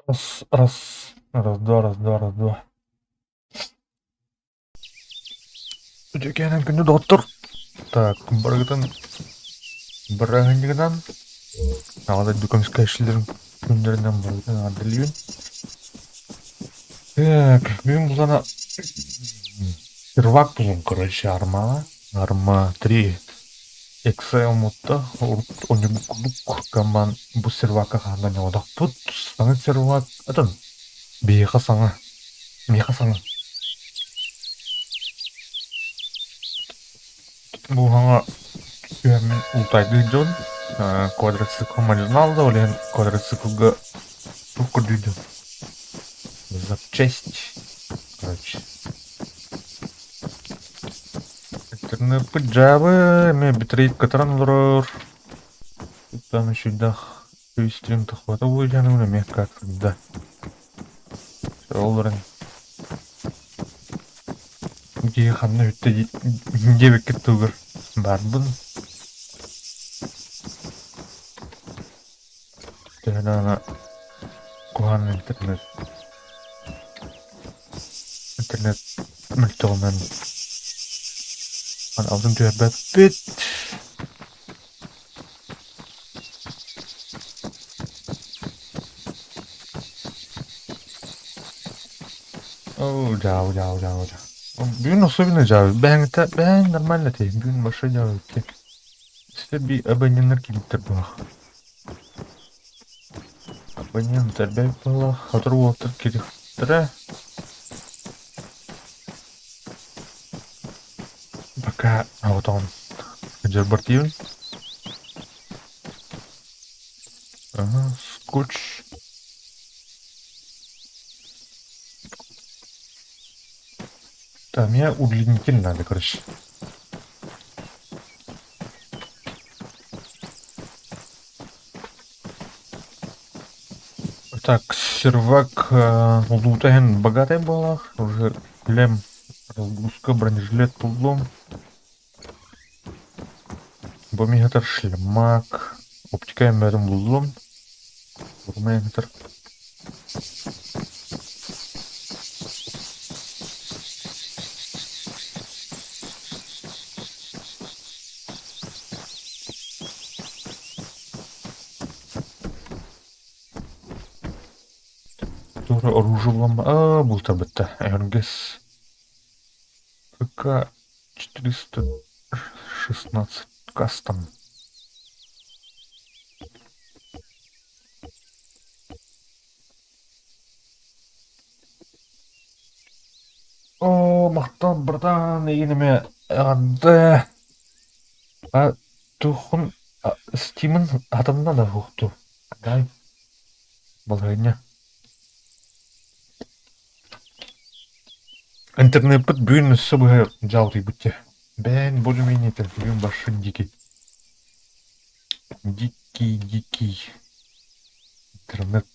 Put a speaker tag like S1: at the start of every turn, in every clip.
S1: Раз, раз, раз, два, раз, два, раз, два. Үтүөкээнэн күндү доҕоттор! Так, барыгытын бырааһынньыгынан Аҕа дойду көмүскээччилэрин күннэринэн барытын эҕэрдэлиибин. Так, бүгүн булана Первак булун, короче, Арма, Арма 3 XL мутта урут онньук курдук гамман бу сервакка хаһан оҥодохпут. Саҥа сервак, атын биһиэхэ саҥа, миэхэ саҥа. Бу саҥа түһэммин ултайдыыр дьон квадроцикл мадьынаал да, ол иһин квадроциклга туох көрдүүр Запчасть, короче. Интернеппит дьаабы эмиэ битрейт кытаран олорор. Там үчүйдэх стрим тахпата буолдьаным эмиэ кафеда. Ол баран киһи ханна бүттэ диэбиккит тугар баарбын. Төһө даҕаны куһаҕан интернет интернет мөлтөҕүнэн алтын түһэрбэппит. Оо, дьаабы, дьаабы, дьаабы, дьаабы. Бүгүн особенно дьаабы. Бэһэҥҥитэ бэһэҥ нормально этэ. Бүгүн большой дьаабы икки. Ситэ абоненнар киирбиттэр буолах. Абонент элбэх буоллах, сотору уолаттар киириэхтэрэ. Пока оҕотоҕун дьарбар тиийэбин. Ага, скотч. Да, мне удлинитель надо, короче. Так, сервак улуута иһин богатый буоллах, уже шлем, разгрузка, бронежилет буллум. Бу миһэтэр шлемак, оптика эмэрин буллум. Бурмаҥытар Туора оружие булан аа бултарбыта өһүргэс КК 416 кастом. Оо, махтал, братан, эйигин эмиэ эҕэрдэ. А туоххун Стимын хатанна да суохтуу. Дай балаһыанньа. Интернеппит бүгүн өссө быһа дьаалытыйбыт дьэ. Бэйэн более-менее бүгүн баршын дикий. Дикий, дикий интернет.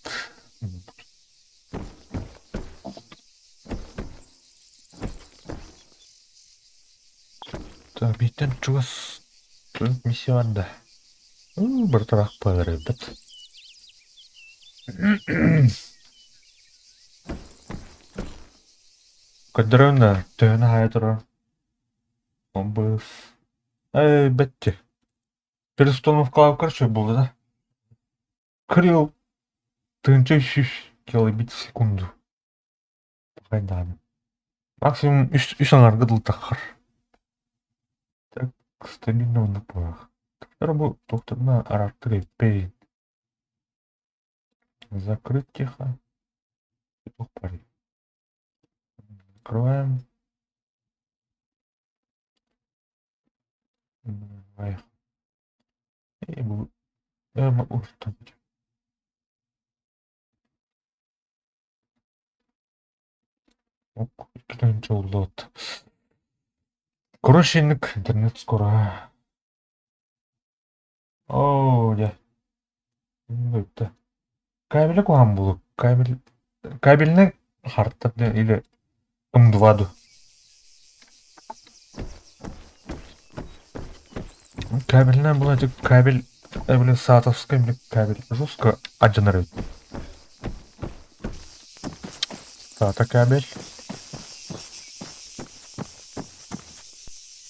S1: Так, бииртэн чугас миссия бар да. Быртараах буолар эбит. Көрдөрөм да, төһөнү хаайа турар. Быс. Эй, бэтти. Перестановкалаабыккар короче буолла да. Кырыл 1300 килобит в секунду. Хайдаҕын. Максимум үс аҥарга дылы таххар. Так, стабильно оннук буолар. Бу туохтарына араартыр эппэй. Закрыть тихо. Туох барый? Открываем. Бу Короче, интернет скоро. Оо, дьэ. Бүттэ. Кабеле куһаҕан буолуо. Кабель кабельнай харта или М2 ду. Кабельнай была кабель били сатовскай били кабель жестко алдьанар эбит. Сата кабель.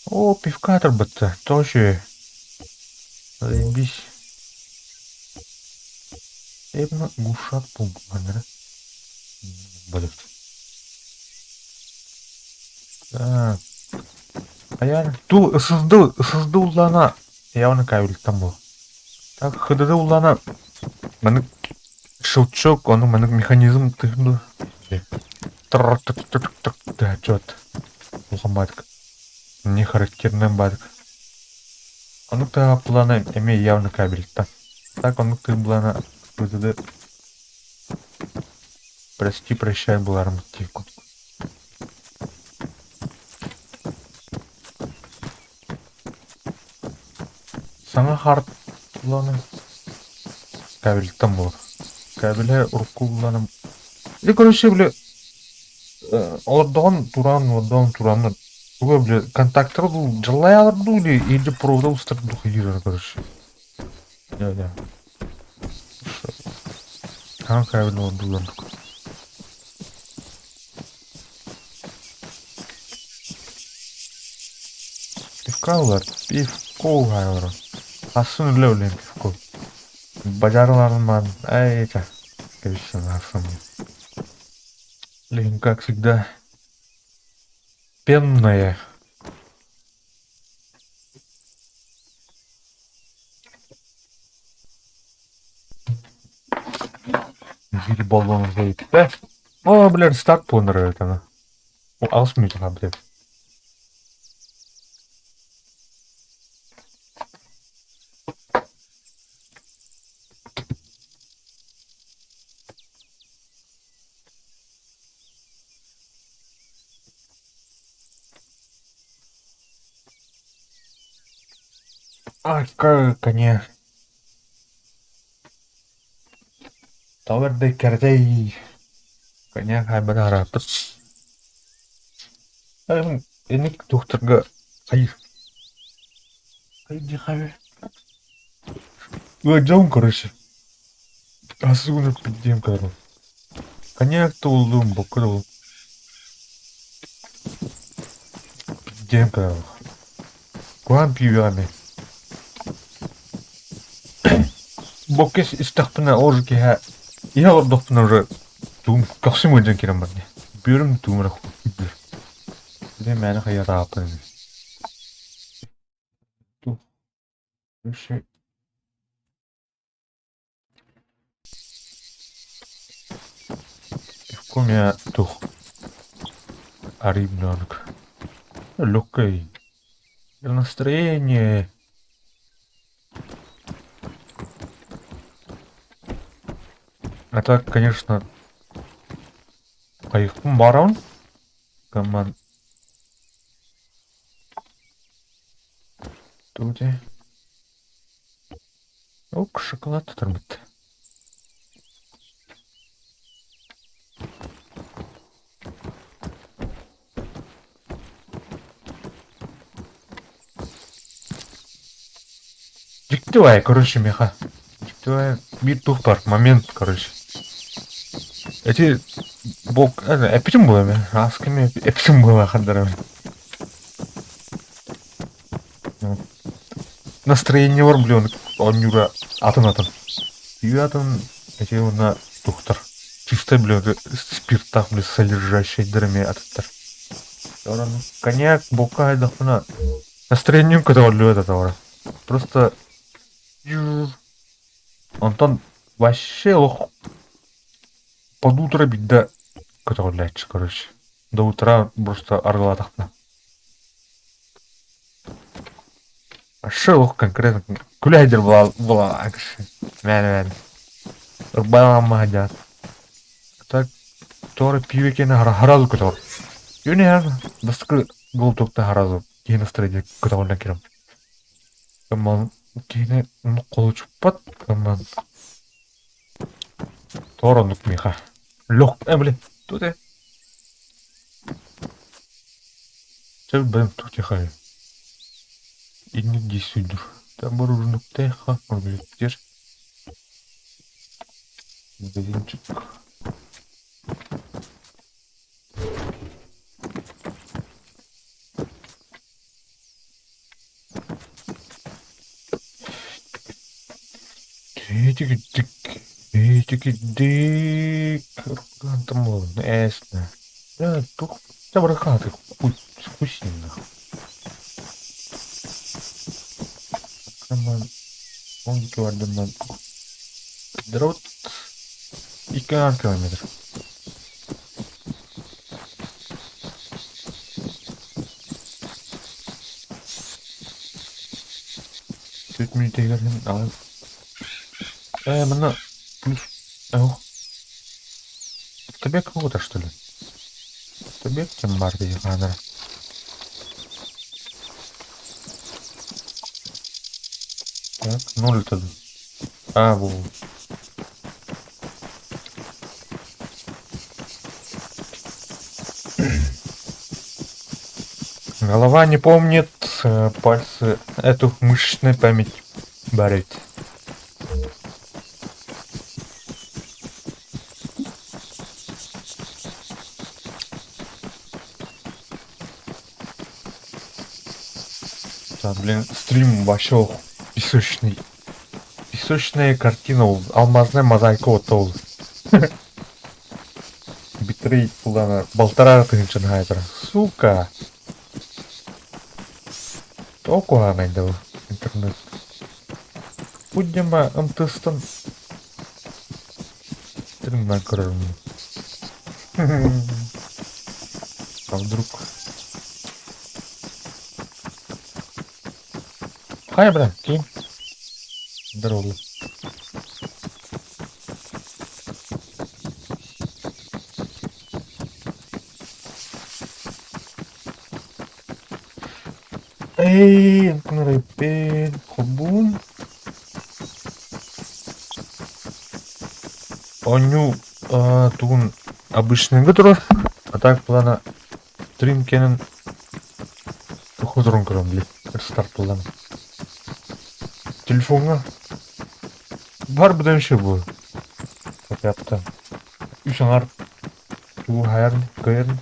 S1: О, пивка турбутта. Тоже. Заебись. Эбна глушак пункт Болит. Так. А ту ССД, ССД уллана явно кабельтан был. Так, ХДД уллана маннык щелчок, ону маннык механизм тыһынду. Тыр-тык-тык-тык чет. Улахан баатык. Не характерный баатык. Оннук тыаҕа плана эмиэ явно кабельтан. Так оннук тыын былаана ХДД Прости, прощай буларым дии курдук. Саҥа хаарт буланы кабельтан буолар. Кабелэ урукку буланым Или, короче, били олордоҕун тураан, олордоҕун турааннар туга били контактары дуу дьаллайаалар дуу или или провода устар дуу хайыырар короче. Не, Саҥа кабель олордуллар Пивка ылар, пивко уһаайалар. Хассын үлэ үлэм пивко. Бадьарыларыман, ай, это, конечно, хассын. Блин, как всегда, пенная. Биир боллоҥ иһиттэ. Оо, блин, старт буолан эрэр аны. Аҕыс мүнүүтэ хаалбыт эбит. Акка коне. Тоҕо бэрдэй кэрэтэй Коня хаайбата арааппыт. Инник тухтарга хайыр. Хайди хайыр. Ыалдьабын короче. Асыгын диэн көрөбүн. Коньяк да буллум, бокка да буллум. Диэн көрөбүн. Куһаҕан пиибэҕэ Бокка истэхпинэ ол киэһэ иһэ олордохпуна уже. Туум көхсүм ыалдьан киирэн барда. Бүөрүм туум эрэ күүрдүлэр. Били мээнэ хайыатаабыппын ини. Пивко тух арыйбынаанык. Легкое настроение. А так, конечно, хайыхпын баарабын. Команд Тут Ок, шоколад тутарбыт. Дьикти баайы, короче, миэхэ. Дьикти баайы биир туох баар, момент, короче. Эти бок, эппитим буолуо эмэ, ааска эмиэ эппитим буолуо хардарабын. Настроениелар, блин, оонньуура атын-атын. Үйэ атын, эти уонна тухтар. Чисто, блин, спиртаах, блин, содержащийдэр эмиэ атыттар. Онон коньяк буокка хайдахпына настроением көтөҕүллүбэт этэ Просто онтон вообще олох под утро биирдэ көтөҕүллээччи, короче. До утра просто арыгылаатахпына. Вообще олох конкретно күлэ сылдьар буолаа мээнэ мээнэ. Ырбаламма сылдьаат. Так тоҕо эрэ пиво киэнэ хараал көтөҕөр. Үөнэ бастакы глотокта хараал киһи настроение көтөҕүллэн киирэн. Кымман киһини холучуппат кымман тоҕо оннук миэхэ. Лөх блин тут Чэ бэйэм тутихай инник дии сүүрдүр Табар урунуктайха Магазинчик. Тикидик, тикидик, Эсно. Да, тух, табархаты, вкусненьких. Он Дрот 2 километр. Төрт мүнүүтэ аҕай. Ээ, манна плюс Табек какой-то, что ли? Табек тем бар камера. Так, ноль это. А, во. Голова не помнит, пальцы эту мышечная память барит. Так, блин, стрим вообще песочный. Песочная картина, алмазная мозаика вот ол. Битрейт булана балтараа тыһыынчаны хаайтара. Сука! Тоҕо куһаҕанай да бу интернет. Буддема МТС-тан стримнан көрөрүм. А вдруг? Хайа, бля, кинь. Здорово. Эй, хобун. Оонньуу тугун обычныйга турар, а так плана стрим кэнэн турун көрөм блин, рестарт буллам. Телефоҥҥа бар быдан бу. Хотяптан. Үс аҥар тугу хайарн, кыайарн.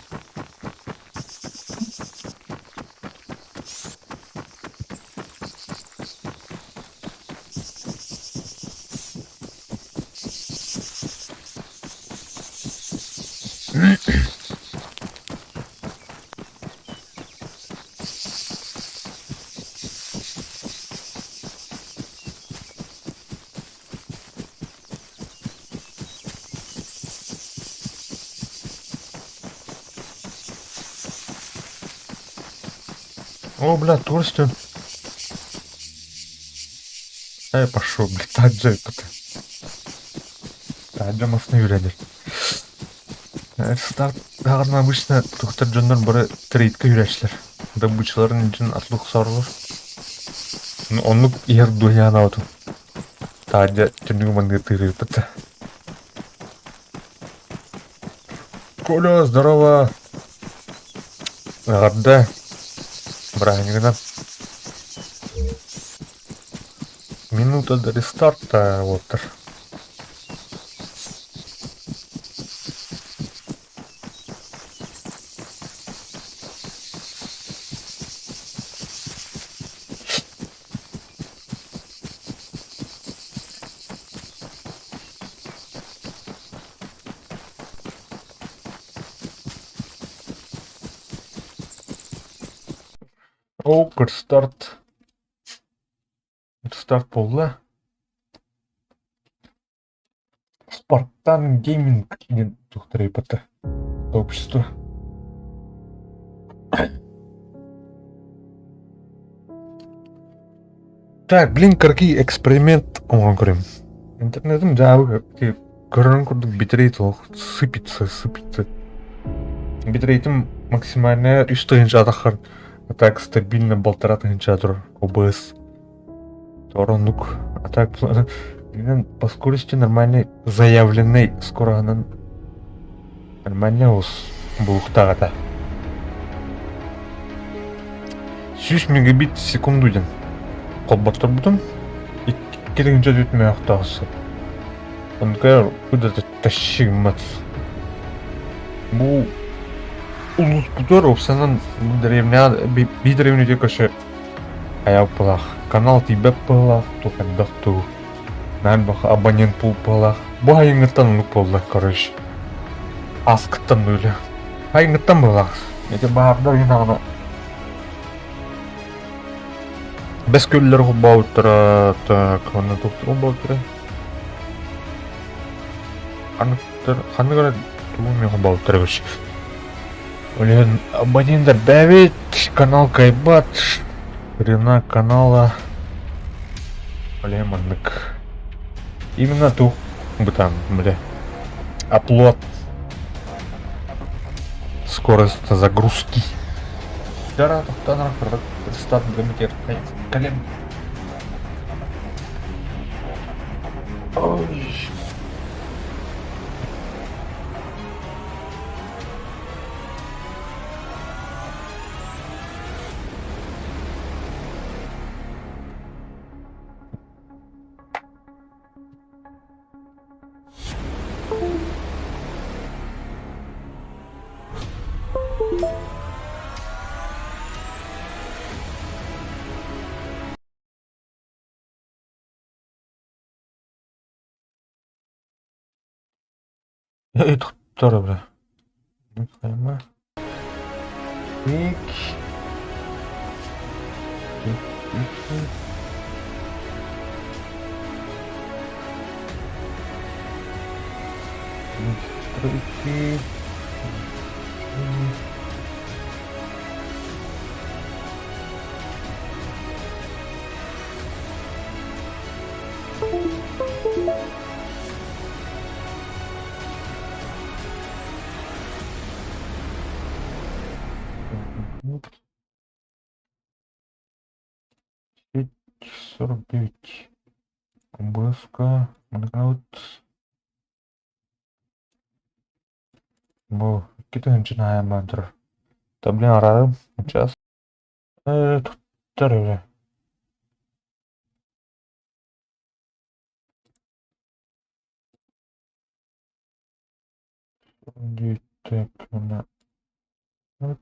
S1: О, бля, Торстен. А я пошел, бля, таджа это. Таджа масны үрәдер. Старт даҕаны обычно тухтар дьоннор бары трейдка үрээччилэр. Добычаларын дьон атлык соролор. Оннук иһэр дуһуйанаабытым. Таадьа түннүгү манныгы тыырыыппыт. Коля, здорово! Эҕэрдэ! Бырааһынньыгынан. Минута до рестарта, уоттар. О, рестарт. Рестарт буолла. Спартан Гейминг диэн туохтарыйбыта сообщество. Так, блин, кыракый эксперимент оҥорон көрүм. Интернетим дьаабы көрөрүн курдук битрейт олох сыпится, сыпится. Битрейтим максимальная үс тыһыынча атаххар так стабильно полтора тыһыынча турар ОБС. Оннук. А так по скорости нормальный заявленный скороһынан нормальный оҕус булуктаах этэ. 100 мегабит в секунду диэн холботторбутум. Икки тыһыынча түөрт мөөхтөөх сөп. Оннука куда-то тащи гыммат. Бу улууспутугар уопсайынан дэриэбинэҕэ биир дэриэбинэ көсө Айааппалаах, канал тиийбэт быһыылаах, туох элбэх дуу, наһаа элбэх абонент быһыылаах. Бу айыҥҥыттан оннук буолла, короче. Ааскыттан үлэ. Айыҥҥыттан быһыылаах. Ити баһаардар иһин аҕана бэс күөллэр холбообуттара, так, уонна туох холбообуттара? Ханныктар, ханнык эрэ тугу эмэ холбообуттара короче. Блин, абонент бэбит, канал кайбат, ширина канала, блин, маннык. Именно ту, бытан, бля, оплот, скорость загрузки. Дара, тоқтан, старт, колем. Ой. Туттар бля. Хайма. Ик. Настройки. 49. ОБС-ка, Майнкрафт. Бу икки тыһыынча наһаа турар. Да блин араарым сейчас. Туттар эрэ. Так, вот.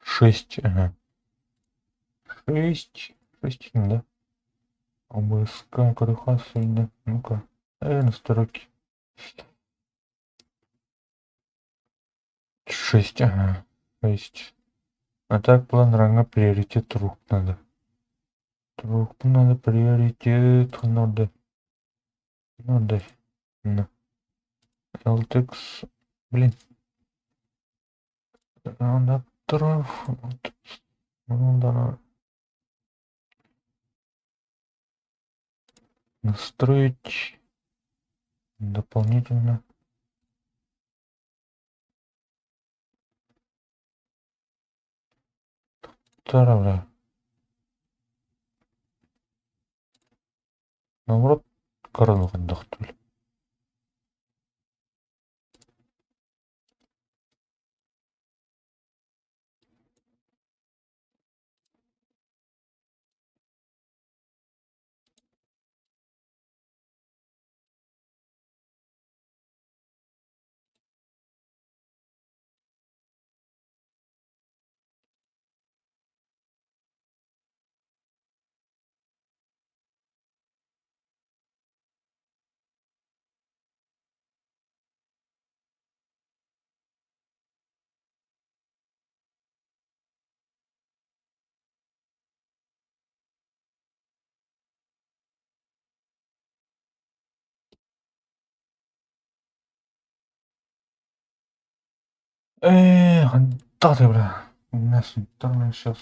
S1: Шесть, ага. Шесть, шесть, да. ОБСК, да. Ну-ка, настройки. Шесть, ага, шесть. А так план ранга приоритет рук надо. Надо приоритет, надо, надо, на LTX, блин, адаптеров, вот, ну да, настроить дополнительно. Таравля. Наоборот, корону хайдах. Э, бля. У меня с интернет сейчас.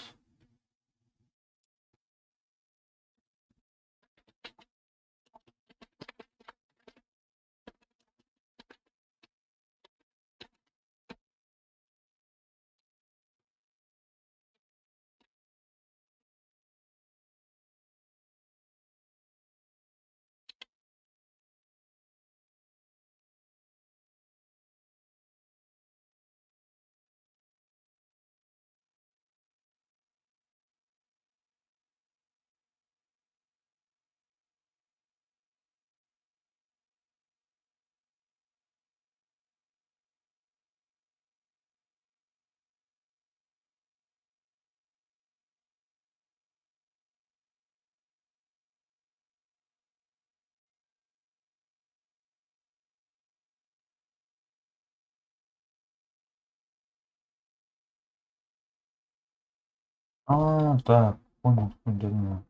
S1: А, так, понял, понял.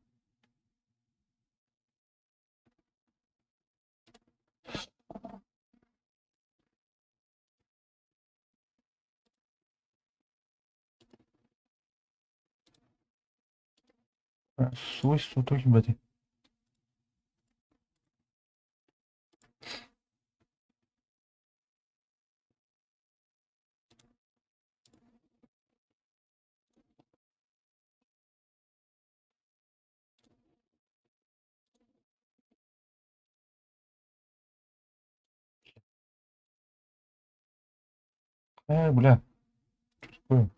S1: Свойства тоже бати. Бля, что такое?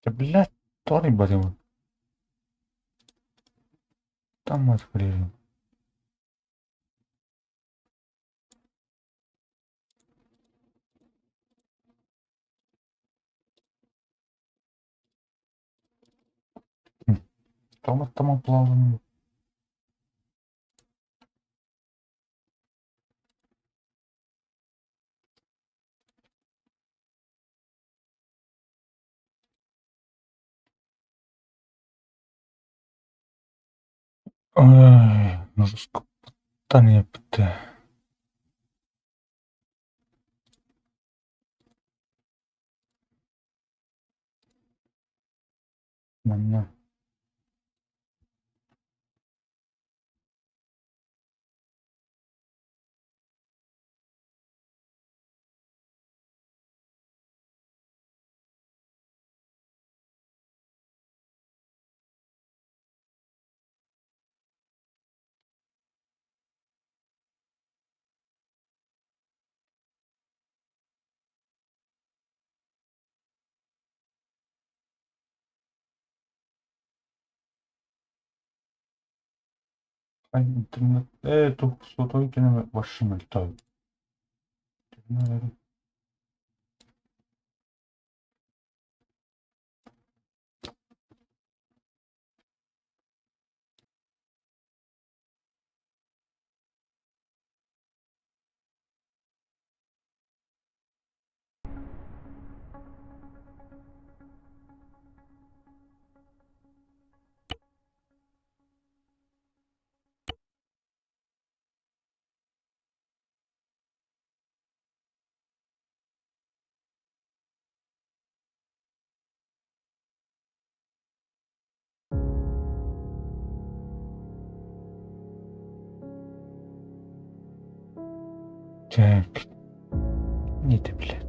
S1: Да, блядь, Тори, блядь, там мать блин. Там там плавно. Ой, ну сколько пте. Манна. Интернет туох сотовый кэнэ вообще мөлтөө. Так, не ты, блядь.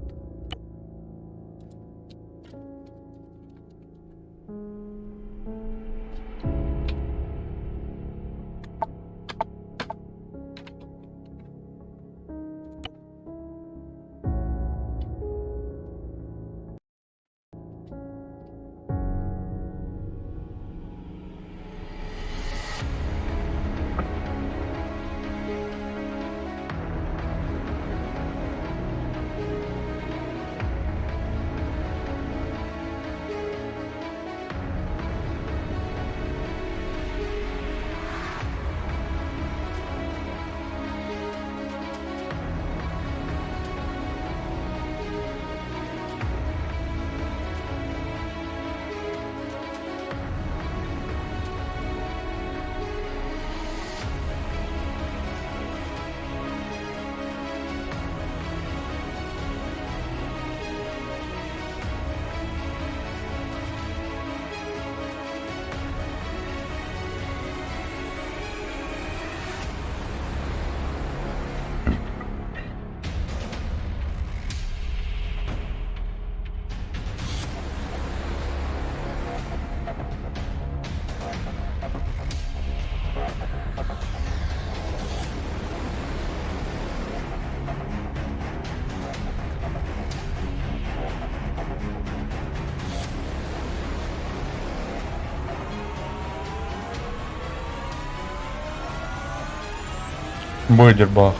S1: Быдербах.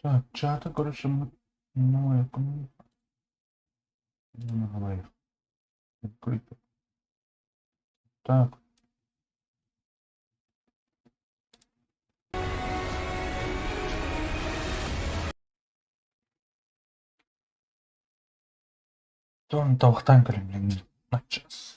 S1: Так, чата, короче, мы ну, я Открыто. Так. Тон тавахтан кэлин начаас.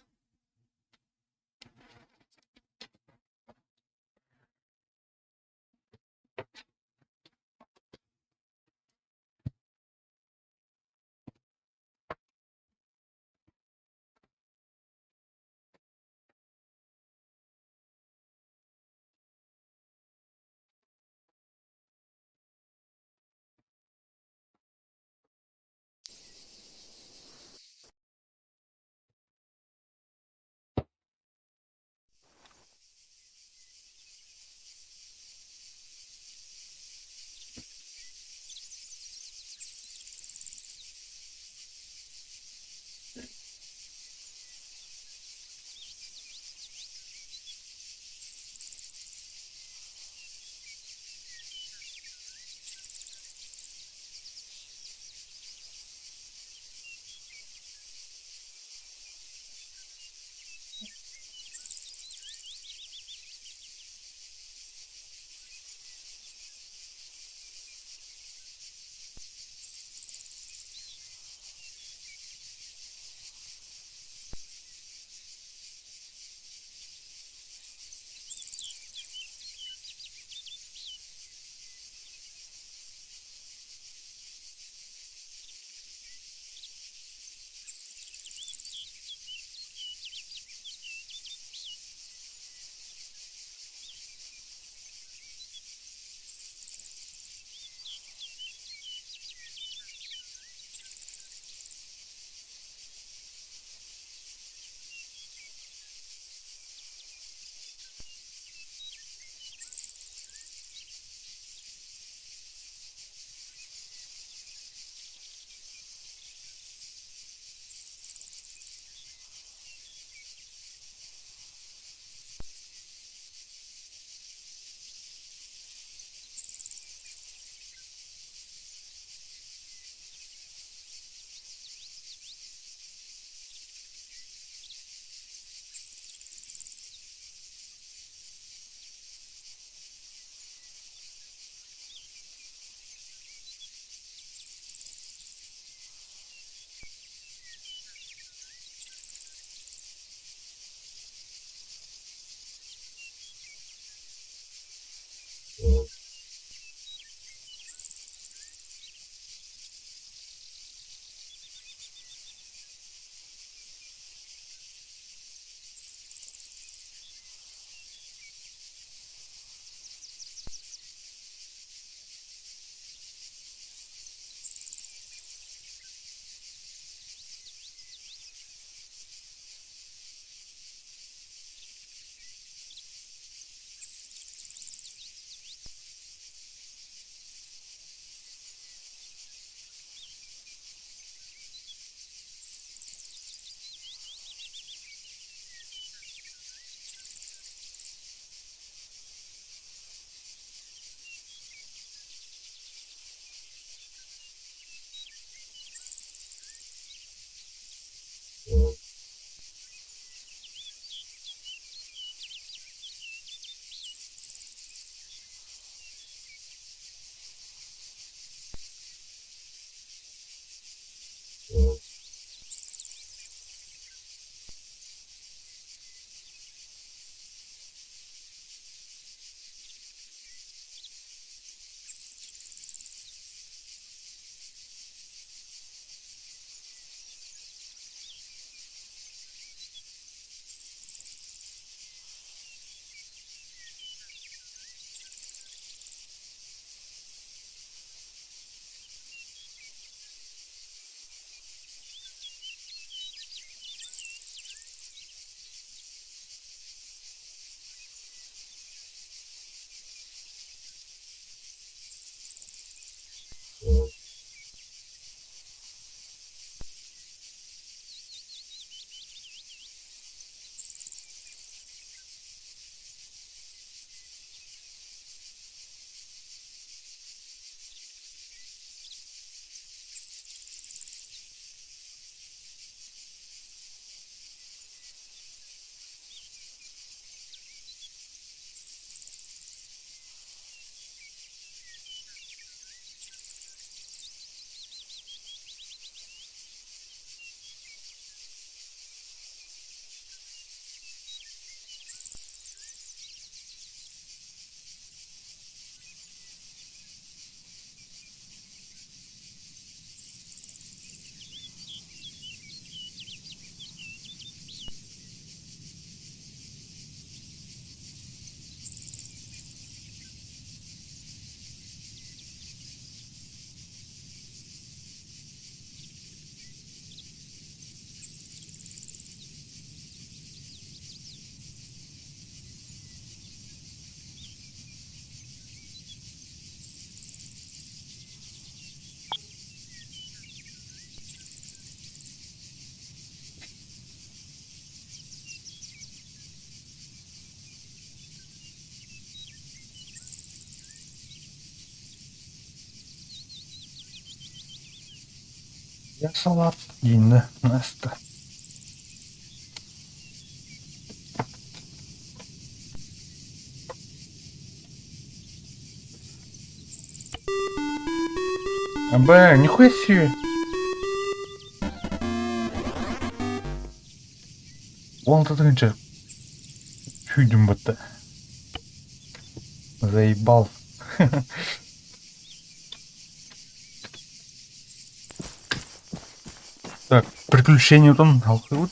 S1: Я салат дииннэ Наста. Б, нихуя себе. Он тыһыынча сүүйдүм батта. Заебал. Так, приключения там вот.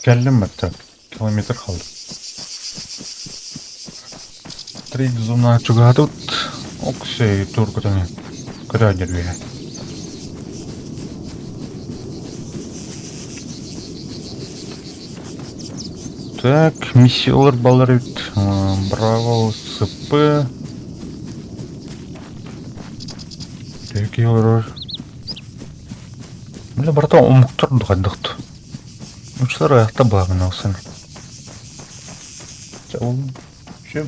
S1: Кэллим баттак, километр хаалла. Трейд-зона чугаһаатыбыт. Оксей туркутаны көтөөдөр үөһэ. Так, миссиялар балар эбит. Браво, СП. Киһи олорор. Бля, барыта омуктар хайдахт. Нууччалар айахта баҕына охсон. Ол вообще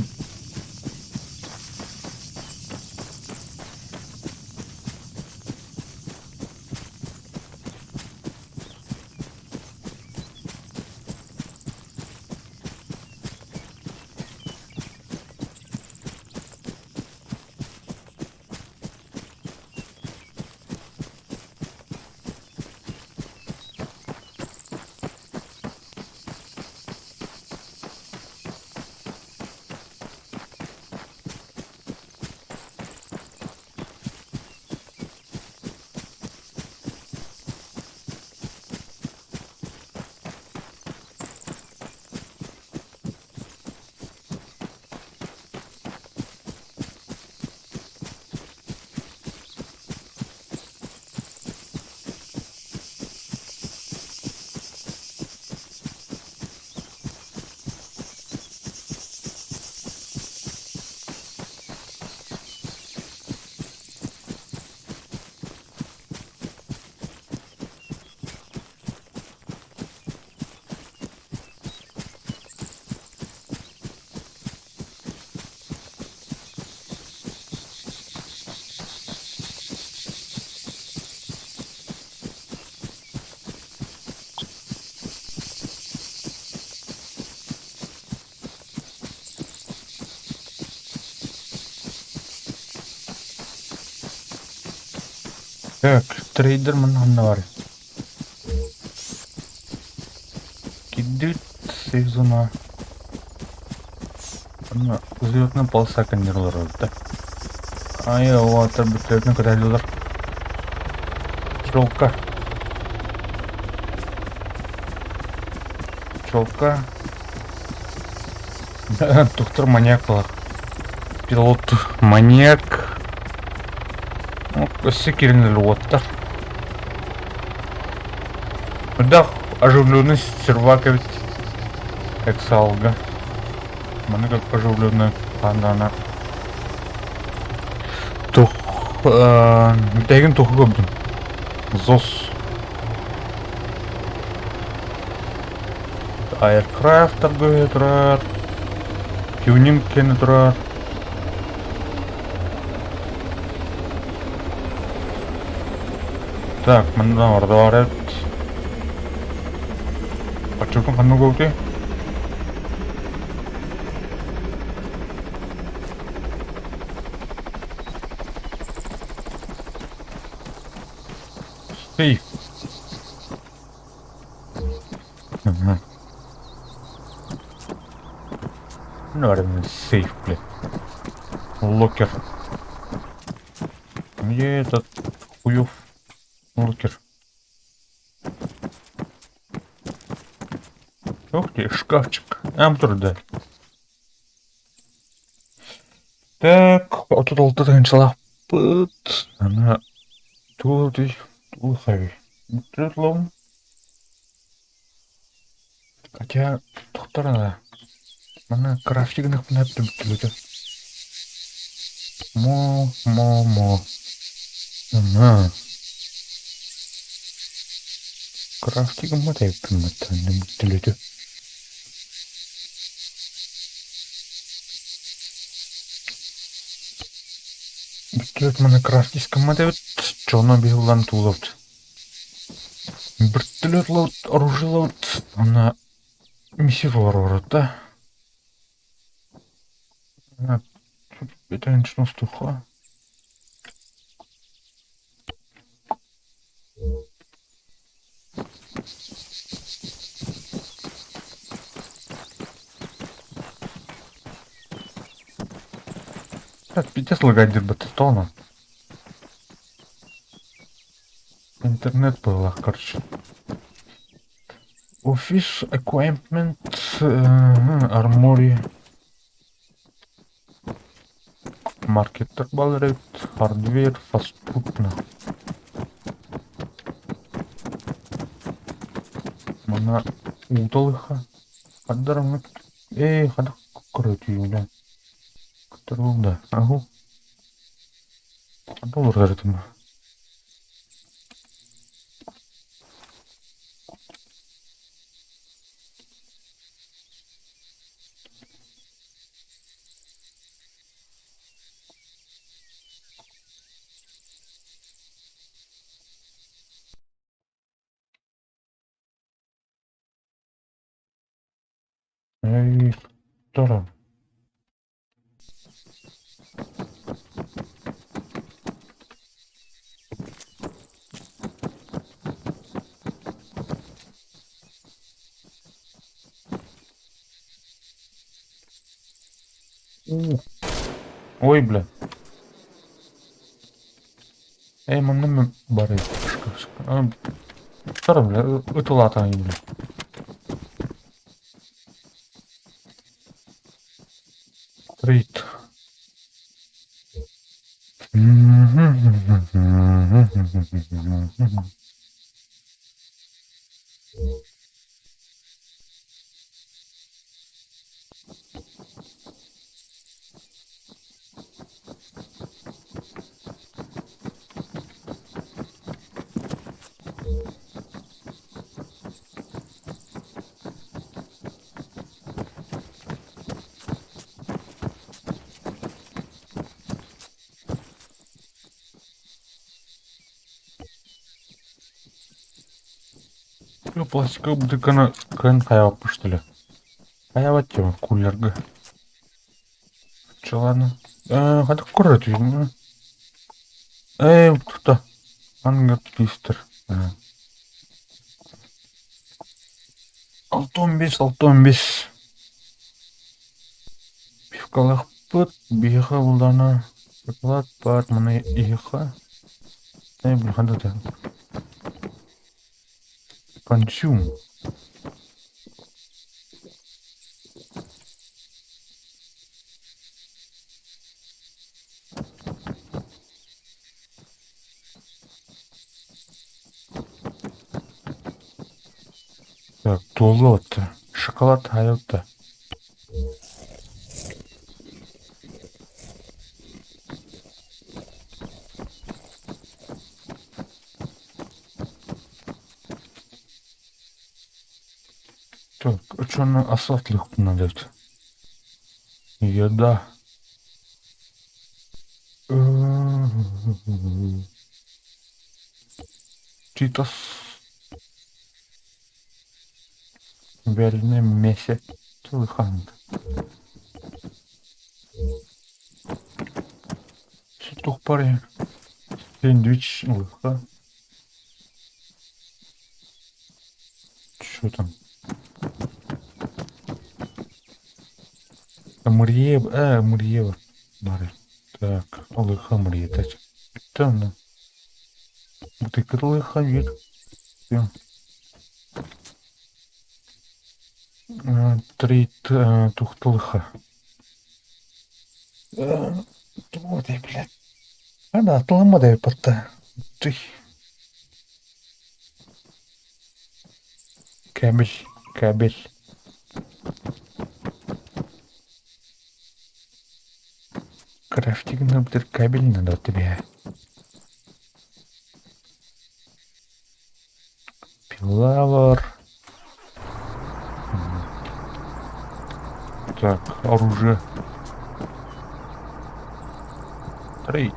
S1: Так, трейдер манна бар. Киддит сейф зона. Манна взлетная полоса каннерлар да. Ай, оҕотор бүттэрин көтөллөр. Пчелка. Пчелка. Доктор маньяк была. Пилот маньяк. Ну, өссө киринэл уоттар. Үрдээх оживленный сервак эбит. Эксалга. Маны как оживленный пандана. Тух... Бүтэгин туху көрдүм. ЗОС. Aircraft торгуя турар. Тюнинг кэнэ турар. Так, манна ордоор эбит. Оччотун ханнык буолбутуй? Эй! Мгм. Ну, сейф, блядь. Locker. Где этот хуёв locker? Ух ты, шкафчик. А, да. Так, 36 тыһыынчалаахпыт. Аны тугу тугу Бүттүрүт Хотя тохтор Мана крафтигыныхпына түбүттүбүтэ. Мо, мо, мо. Ага. Крафтигыммат эбиппин бүттүлүтү. Бүттүлүт мана крафтискыммат эбит. Чоно биһыллан туулабыт. Вертолет лабыт, оружие лабыт. Ана миссия олорор да. Это стуха. Так, пиздец лагать батона. Интернет была, короче. Office equipment, armory. Маркеттер балар эбит, hardware, fast food Мана уталыха. Хандарыммыт ээ ханнык көрөтүүнэ да аһу олорор этим. Эй, туран. Ой, бля. Эй, манна мен бар Тара, бля, ытылаатаҥ, бля. Трейд. Пластиковый бутылканы кыайан хайаабаппын что ли? Хайаабат диэбин кулерга. Чэ ладно. Хайдах көрөр Ээ, тута. Ангар твистер. 6-15, 6-15. Пивкалаахпыт, биһиэхэ буллаҕына шоколад баар, маны иһиэххэ. Ээ, ханна да Consume. Так, туолла Шоколад хайалта. Так, очону асфальт надо. Еда. Читос. Вяленое мясо. Целый хант. Тух парень. Сэндвич. Лыха. Что там? Мурьева. Мурьева. Бары. Так, Лыха Мурье. Там, Бутылка лыха вид. Трейд тухтылыха. Вот, блядь. А да, тылыммат эбит Ты. Кабель, кабель. Крафтинг надо кабель надо тебе. Пилавр. Так, оружие. Трейд.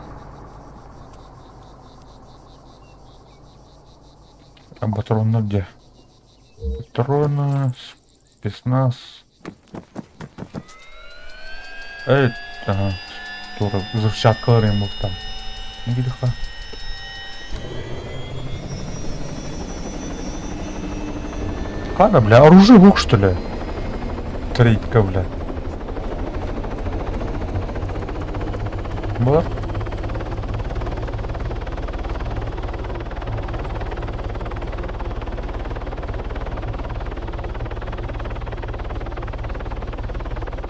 S1: А патроны где? Патроны, спецназ. Эй, ага, тура, взрывчаткалар эм там. Гидха. Хана, бля, оружие лук, что ли? Трейдка, бля. Бар.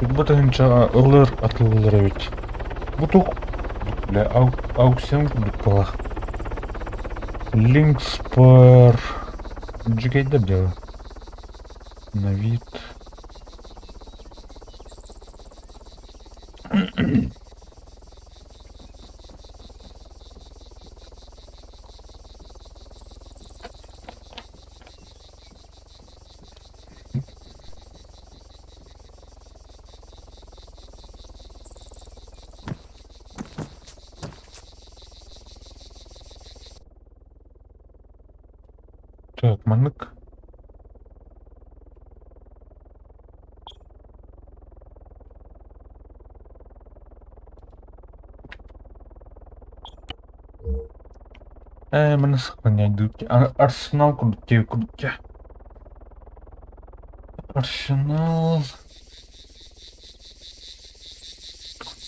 S1: Бу тыһыынча ылыр атыллар эбит. Бу туох бля аукцион курдук буолар. Линкспор дьүкэйдэр дьэ на вид. Так, маннык. Ээ, маны сохраняйдыыр. Арсенал курдук курдук. Арсенал.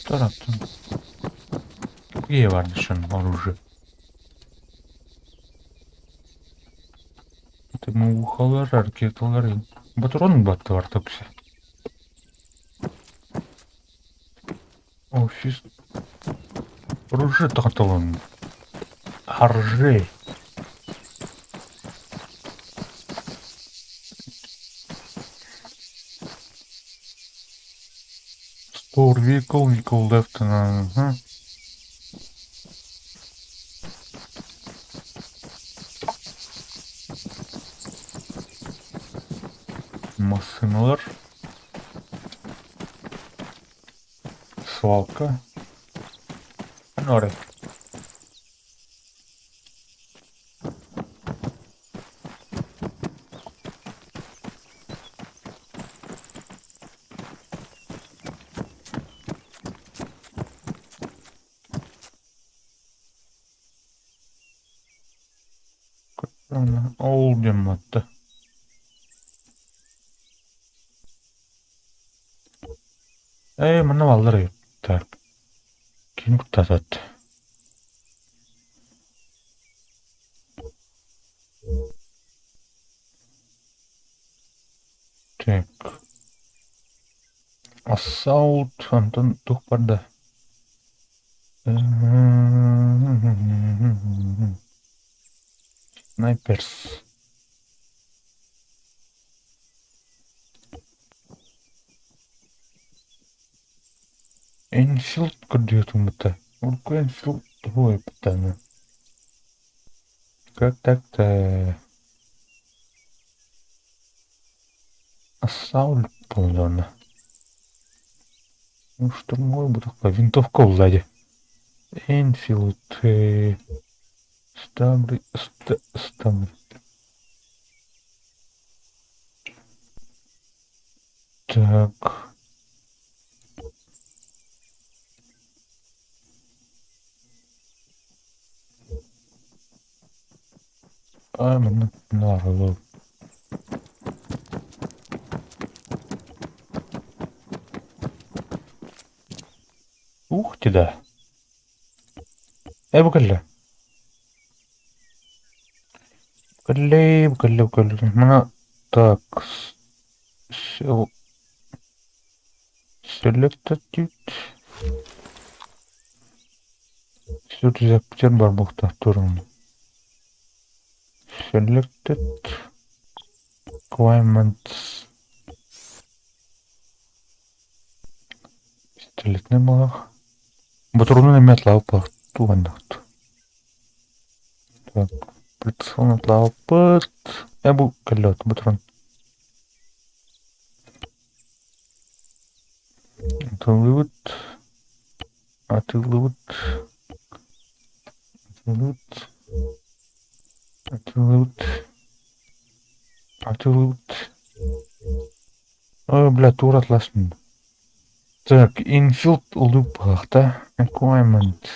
S1: Тараттым. Где бар оружие? Мухалар, ракеталар. Патрон баттылар топсе. Офис. Оружие тахталын. Оружие. Store vehicle, vehicle left. Ага. Массыналар. Свалка. Норы. Ол диэн Ээ, манна бааллар Так. Ким куттаатат? Так. Assault онтон туох барда? Snipers. Enfield көрдүөтүн Урукку Enfield тугу эппиттээни. Как так-то? Assault буоллаҕына. Ну, штурмовой бутылка, винтовка сзади. Enfield, Стабри, Стабри. Так. А, манна наҕылыл. Ух ты да. Ээ бу кэллэ. Кэллэ, бу кэллэ, бу кэллэ. Мана так. Selected Сүрдээхтэр барбахтаахтарын. Selected Requirements Пистолетный малах. Батурунун эмиэ атлаабыт туганнахт. Так, прицел атлаабыт. Э бу кэллэ батурун. Атыллыбыт. Атыллыбыт. Атыллыбыт. Атыллыбыт. Атыллыбыт. Ой, бля, тура атласмын. Так, Enfield loop да? Requirement.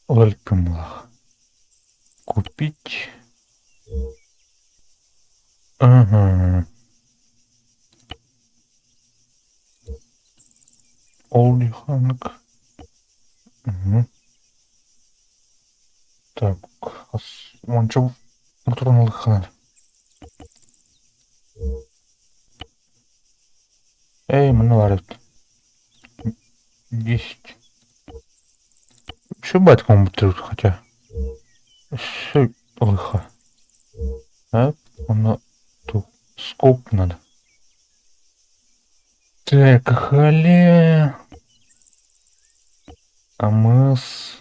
S1: Уларыппын Купить. Ага. Олдиханг. Угу. Так, уонча моторун ылыхханар. Эй, манна баар эбит. 10. Все батьком хотя. Все лыха. А? Онно скоп надо. Так, хале. АМС.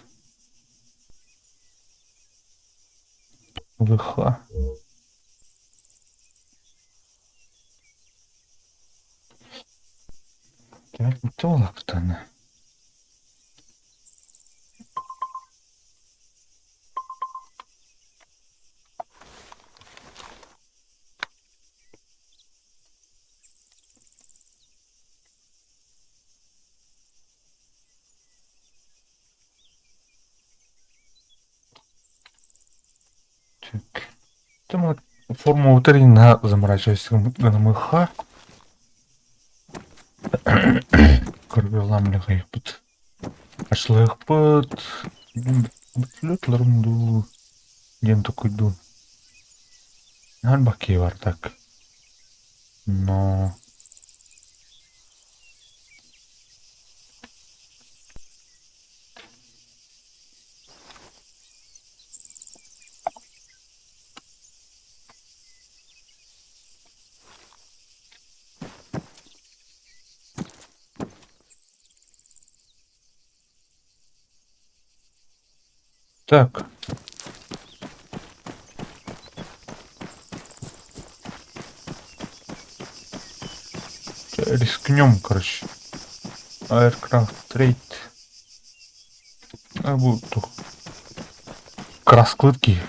S1: ВХ. Так, туолактана. Так. Там Формула 3 на заморачивайся ГНМХ. Көрбү Ашлыахпыт, бүтлүтлэрим дуу диэн токуйдуун. Наһаа баккиэ бар так. Но Так. Рискнем, короче. Aircraft Trade. А буду. Краскылыт киһи.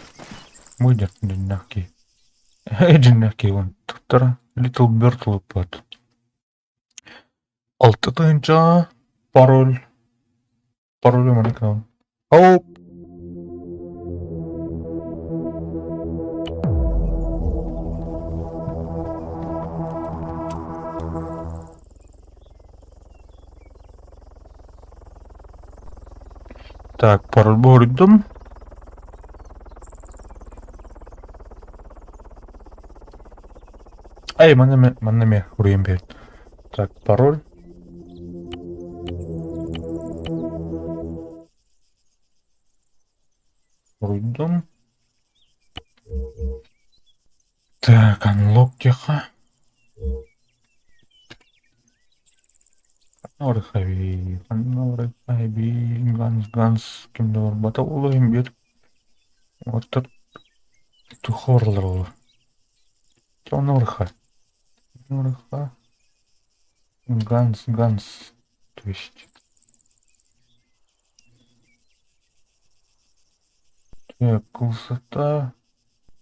S1: Выйдет дьиннээх киһи. Дьиннээх киһи вон. Туттара Little Bird лыппат. Алта тыһыынча пароль. Паролю маннык гынабын. Оп! Так, пароль буһуруйдум. Эй, манна манна эмиэ уруйан биэрин. Так, пароль. Уруйдум. Так, unlock диэххэ. Орхаби, Ганс, Ганс, ким да барбата ол иһин биир оттор тухорлар ол. Орха. Орха. Ганс, Ганс. То есть. Так, высота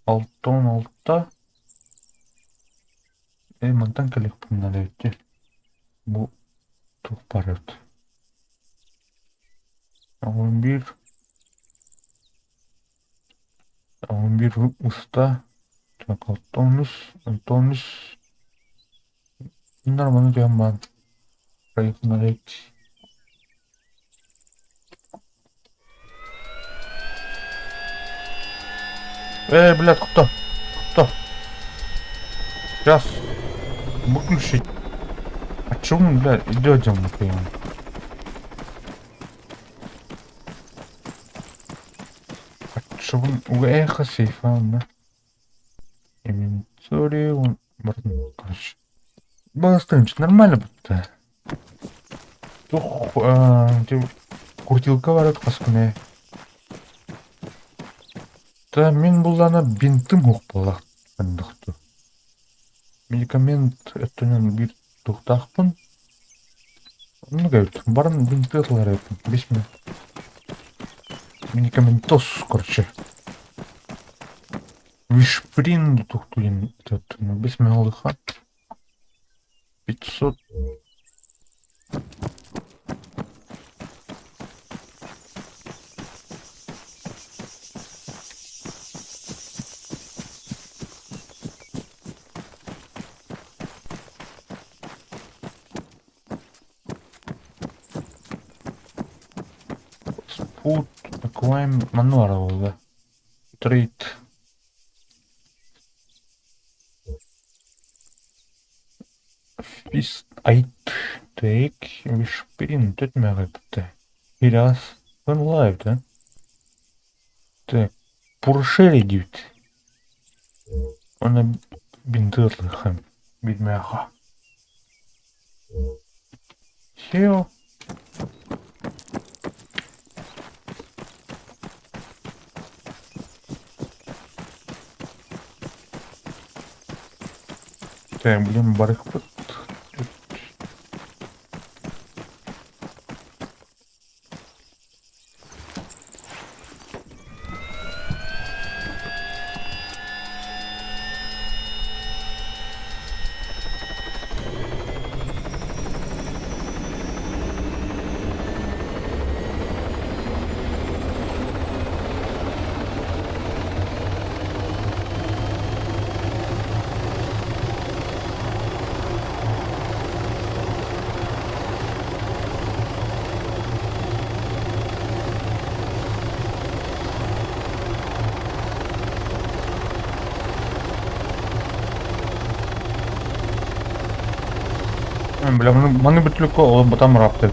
S1: 6-16. Э, мантан кэлиэхпин наада эбит Бу туох баар эбит. 11 11 уста. Так, 6 6 Нормально түһэн баан. Проехали. Эй, блядь, кто? Кто? Сейчас. Выключить. А чё мы, блядь, идём, блин? А чё мы... Эхо сейфа, да? Инвентарь, он... Короче. Бастынч, нормально будто. Тух, куртилка барат хаскыне. Та мин буллана бинтым ух буоллах Медикамент өттүнэн биир туохтаахпын. Оннук эбит. Баран бинты ылар эбиппин. 5 минут. Медикаментоз, короче. Вишприн тухтуин этот, 5 минут 500. Put acquire мануара буолла. Trade. Fist eight take Вишприн төтмәгәпте. Хирас live да? Так, Пуршери диэбит. Уонна бинты ылыаххын билмээхэ. Все. Так, блин, барыхпыт. Бля, маны бүтүлүккэ ол батам рапты.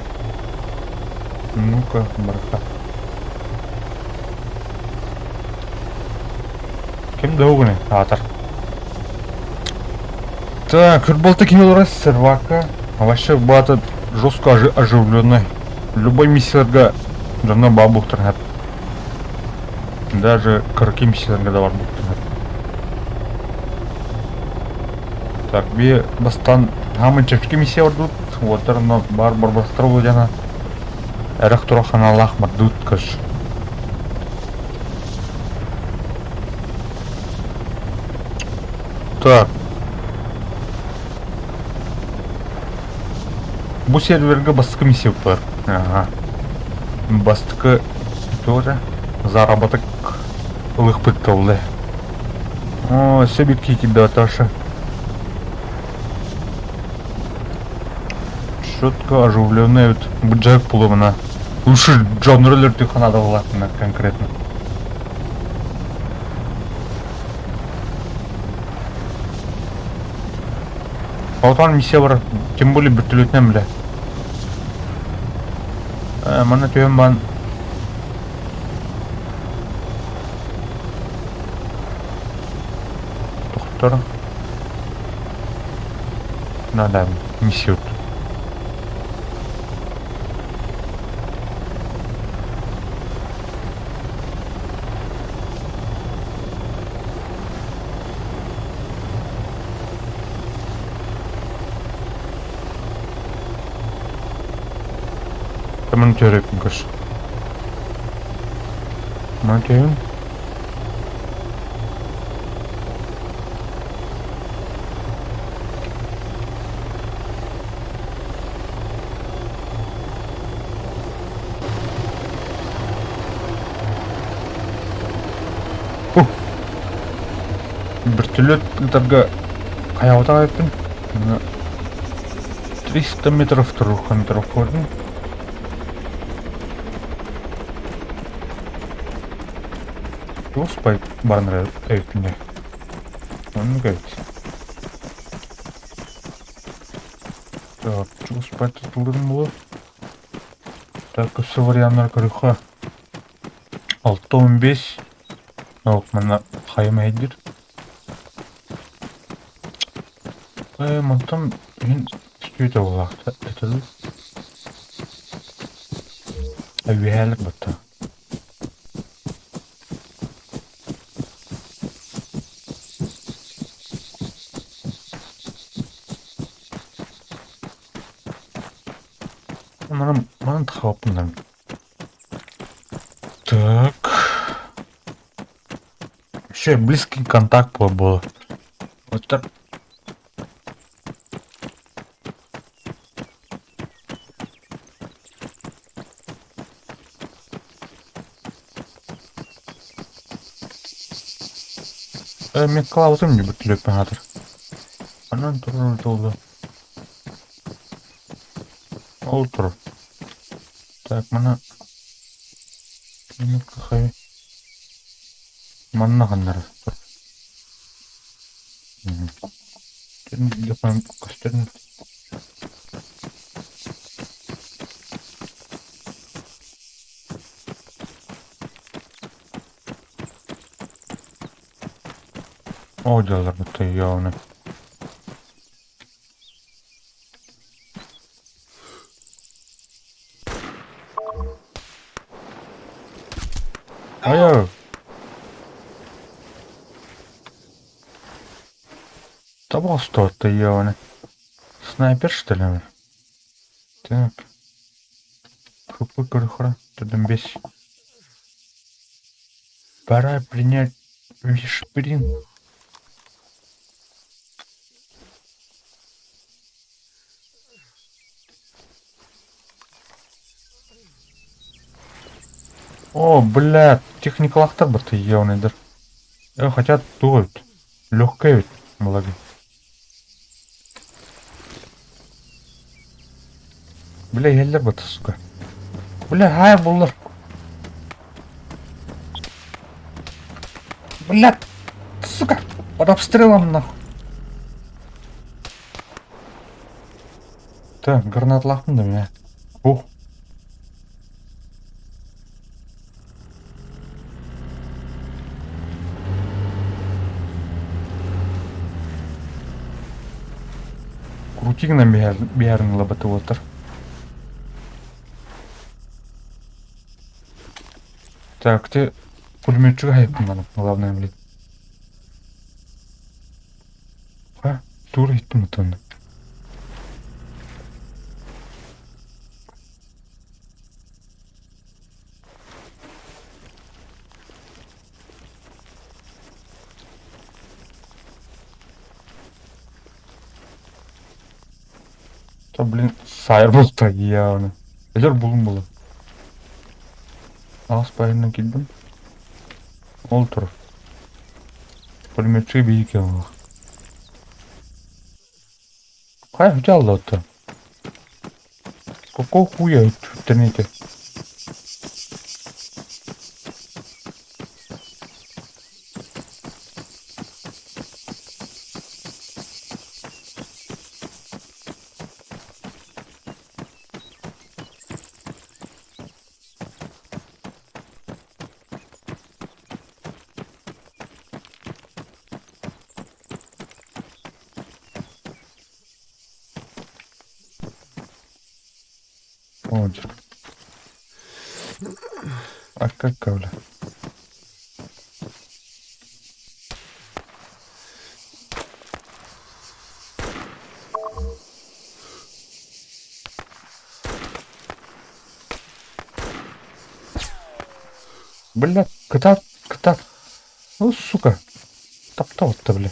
S1: Ну-ка, барыта. Ким да угуны аатар. Так, футбол таки олорор сервака. Вообще бата жестко оживленный. Любой миссияларга дьонно баа буолуохтарын сөп. Даже кыракый миссияларга да бар буолуохтарын сөп. Так, би бастан хаамын чэпчэки миссия ордут. Уоттар онно баар барбастар буолдьана. Эрэх турах ханаалаах бардыбыт көс. Так. Бу сервергэ бастакы миссия бар. Ага. Бастакы тоже заработок ылыхпыт толле. О, все битки тебя, Таша. Четко оживленная вот Джек половина. Лучше Джон Роллер ты надо было конкретно. Алтан миссия бар, тем более бөртөлөтүнэн бля. Манна түһэн баан тохтор. Надо миссию. Маны төрөппүн көрс. Маны төһүн. Бөртөлүөт ыытарга хайаабатах эбиппин. 300 метров туруохха метров көрдүм. Туоспай баран эбиппин дии. Оннук эбит. Так, чугуспай тутулдум буолуо. Так, өссө варианнар көрүөххэ. 6-15 Ол манна хайа мэһэйдиир. Ээ, мантан иһин үстүөтэ буолаахта этэ дуу? Үөһээлик батта. Манан манан тахабаппын Так. Вообще близкий контакт был. Вот так. Мен клаузым не бүтүлөппүн хатыр. Анан турар толду. Ол тур. Так, мана хай манна ханнара тур. Көстөрүн О дьалларбыт ёны. Айа! Таба остоотто ёны. Снайпер что ли? Так. ХП көрөхөрө төдөн бес. Пора принять вишприн. О, бля, техникалахтар бата ебаныйдар. Хотя тугут. Легкая ведь, благо. Бля, иһэллэр бата, сука. Бля, хай буллар. Бля, сука, под обстрелом нахуй. Так, гранаталаахпын да мэ. Ух. Крути гынан биһэрин ылабыта уолаттар. Так, ты пулеметчик хайыппын главное, блин. А, тур иттим отонно. Да блин, сайыр буолта явно. Өлөр булун була. Аас байынан килдим. Ол турар. Пулеметчик биир киһи Хайа бүтэ алла Какого хуя в интернете? О, А как бля? Бля, кытаат, кытаат. Ну, сука. Таптаабатта, бля.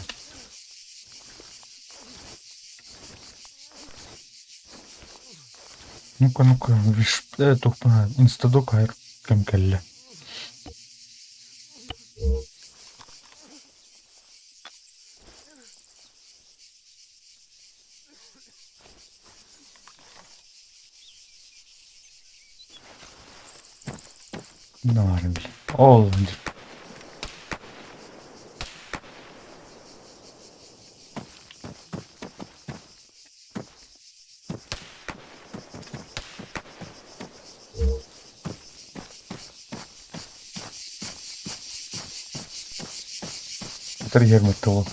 S1: Ну-ка, ну-ка, виш, туохпун инстадок айар кэм кэллэ. Баар били. Ол Этэр иһэр ол.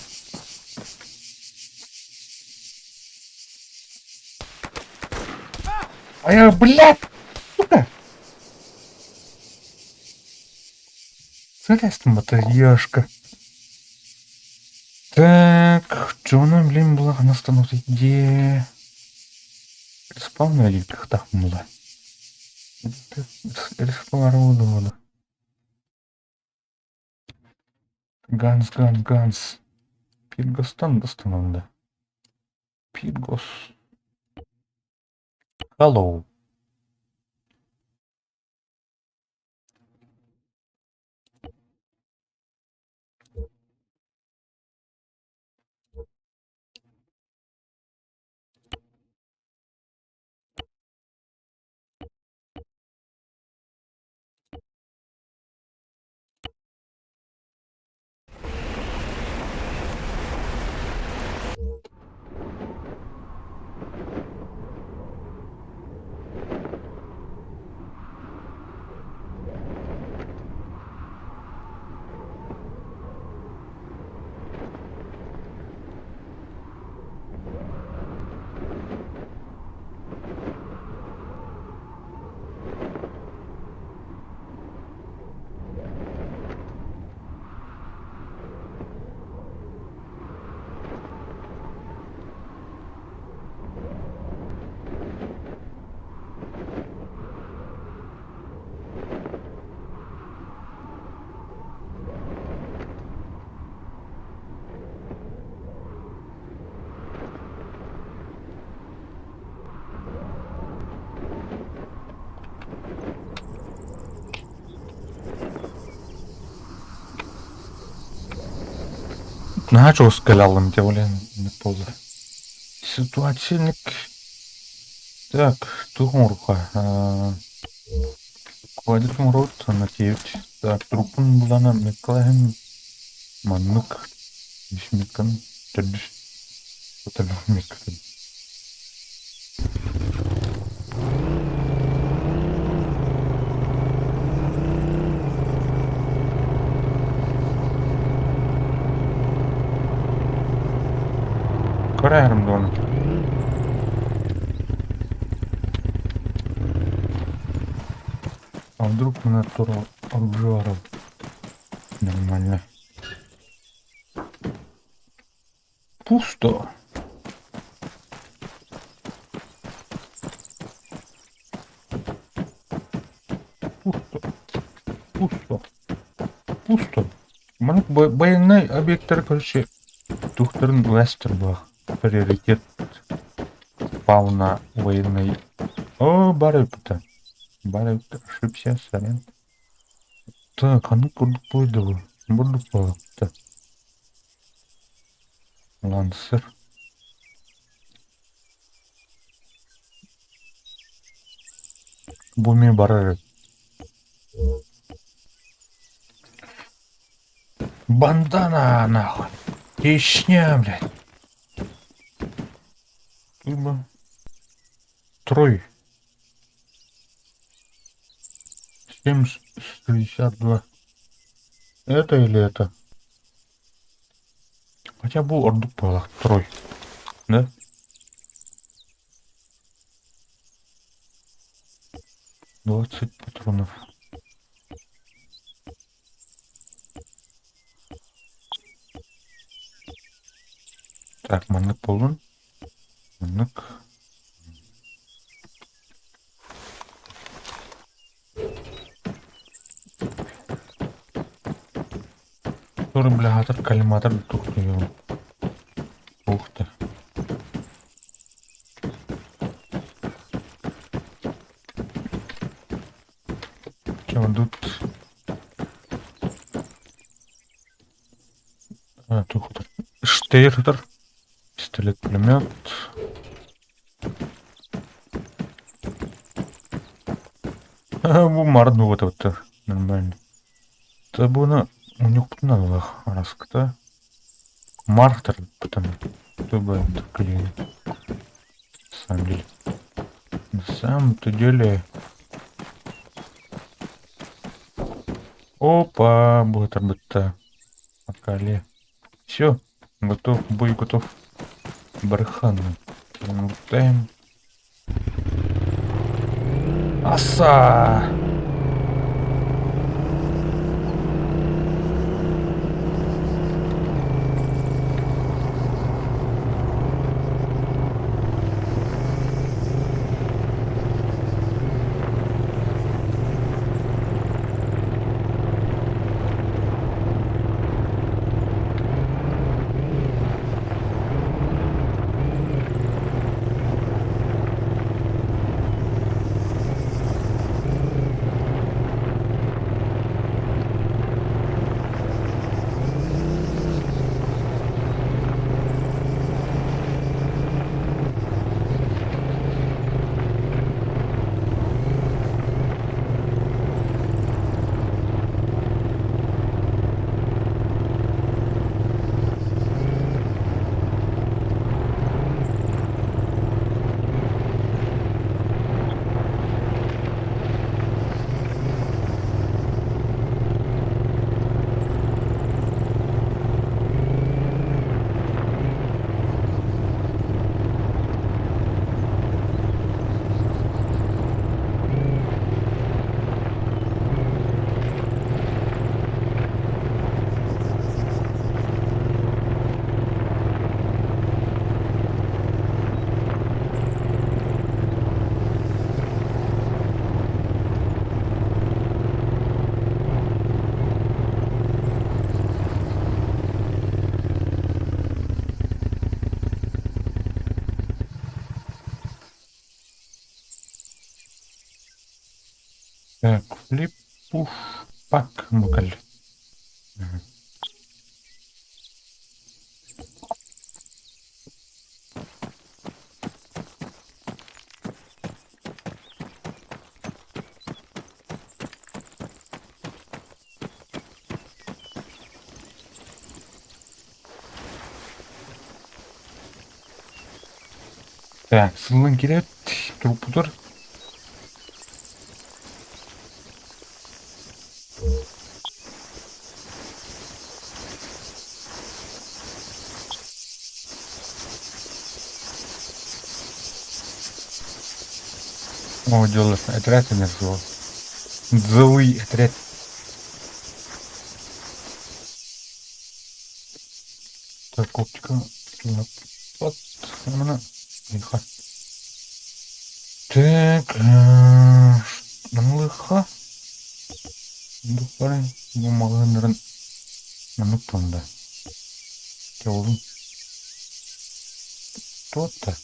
S1: Айа, блядь! Сука! Сэлэстим батареяшка. Так, Джона, блин, была она становится где? Респаун или как была? Респаун, Ганс, Ганс, Ганс. Пиргостан достанонда. Пиргос. Hello. Наһаа чугас кэлэ дьэ блин буолла. Ситуация Так, туох оҥоруохха Квадрик оҥоробут уонна тиэйбит. Так, труппун булана Миколаһын маннык Миккан төрдүс Миккатын. Көрөөрүм дуону. А вдруг мы на оружие Нормально. Пусто. Пусто. Пусто. Пусто. Маннык байыаннай объектар, короче, туохтарын Лестер буолар. Приоритет спавна военный. О, баар эбит. Баар эбит. Ошибся, сорян. Так, ханнык курдук буойда бу? Бурдук буолбут. Лансер. Бу эмиэ барар эбит. Бандана нахуй. Чечня, блядь. Либо Трой. 7,62. Это или это? Хотя бу ордук буолар Трой. Да? 20 патронов. Так, маннык буоллун. Маннык. Который, бля, коллиматор тухнул. Ух ты. Че тут? А, тут Штейртер. Пистолет-пулемет. Бу марын вот это нормально. Табуна у них надо раскта. Мартер потом. Чтобы На самом деле. На самом-то деле. Опа, будет работа. Акале. Все, готов, бой готов. Бархан. Лутаем. Аса! Так, флип, пуш, пак, букаль. Так, сыллан киирээт, турукпутугар О, дьоллоох этэрээт суол. Злый отряд. Так, оптика. Вот, она. Лиха. Так, лыха. Духтары бу маҕаһыыннарын маннык тонда. Олун туотта.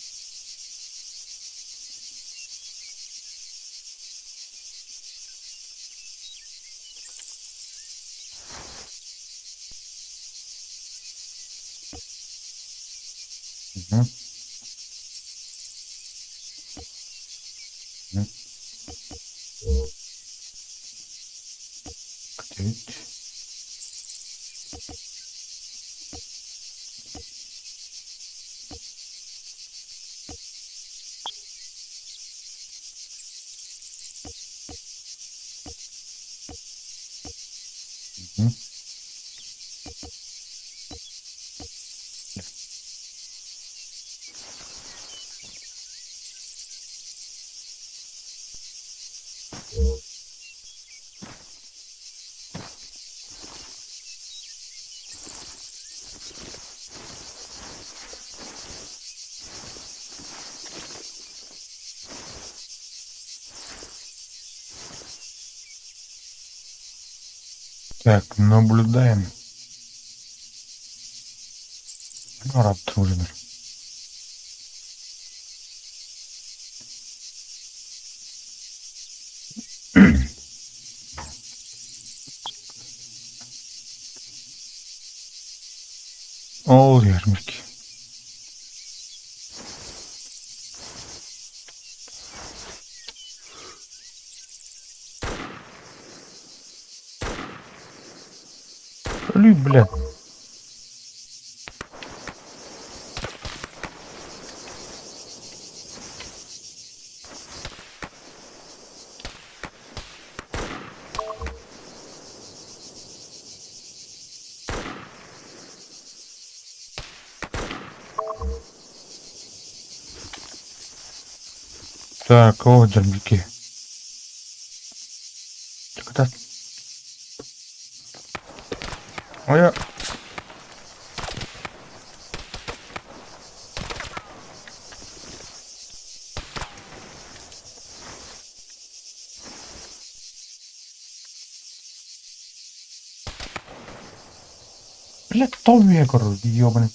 S1: Мгм. Мгм. Күтүт. Мгм. Так, наблюдаем. Ну, раптор уже. Ол ярмарки. Өлүй, бля. Так, о, дьарбики. Так, Ой, блядь, то короче, ёбаный.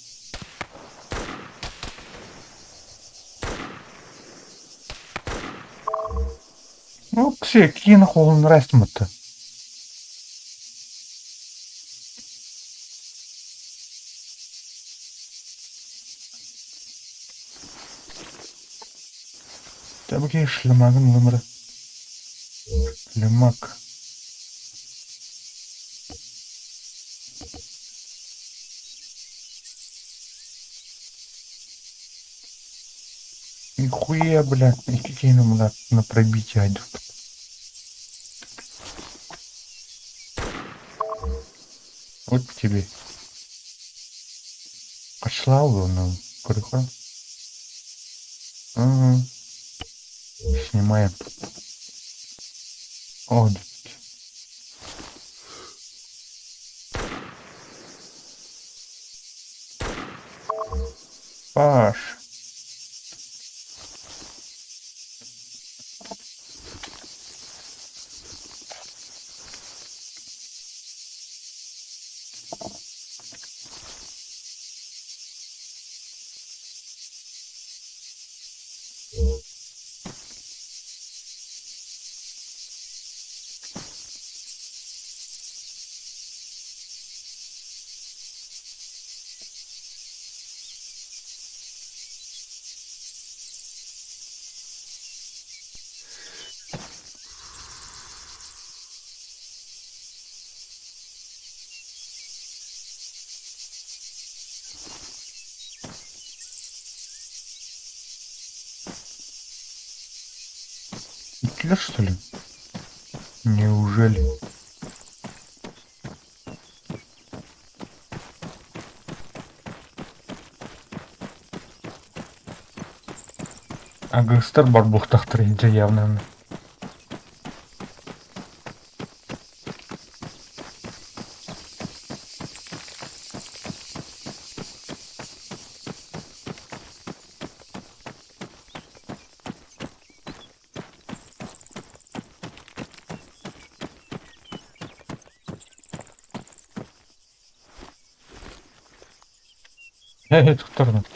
S1: Ну, ксе, какие нахуй он растмы-то? Табаки шлемагын номер. Шлемак. Нихуя, бля, и какие нам на, на пробитие идут. Вот тебе. Пошла на крыха. Угу. Снимаем. О, Паш. Бүттүлэр что ли? Неужели? Агыстар бар буолтахтар иһдьэ явно. Ээ, туттарбын.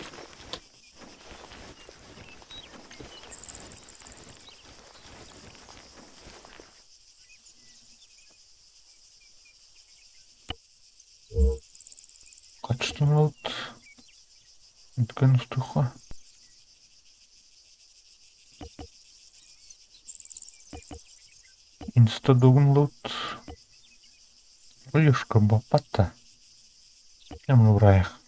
S1: Качественно Өткөн устуохха. Инстадогунлут Ыльышка баппатта. Эмнураях.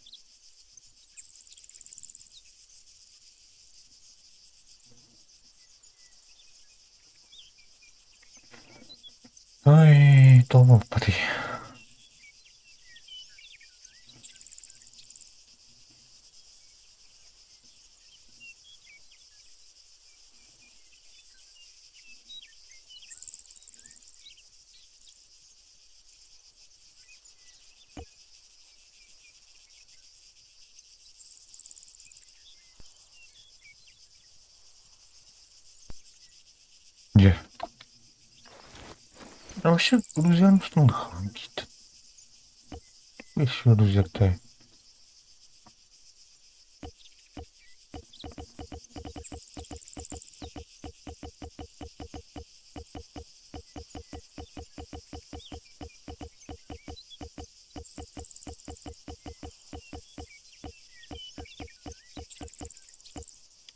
S1: Ой, тоҕо баппатый. Дьэ. А вообще друзьям какие-то. Еще друзья-то.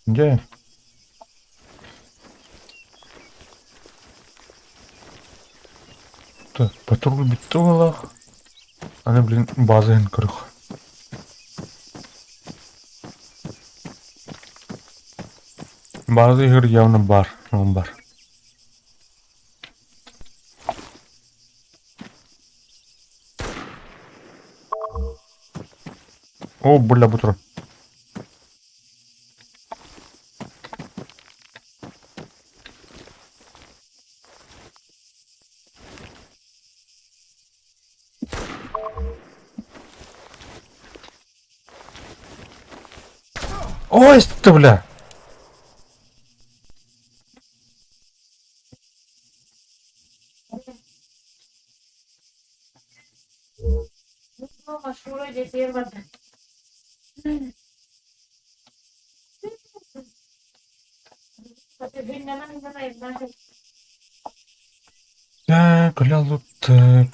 S1: Дьэ. Так, патруль бүттэ буоллах. Аны, блин, база иһин көрүөх. База иһигэр явно бар, ол бар. О, бля, бу турар. Ой, ты, бля! Так, ля так.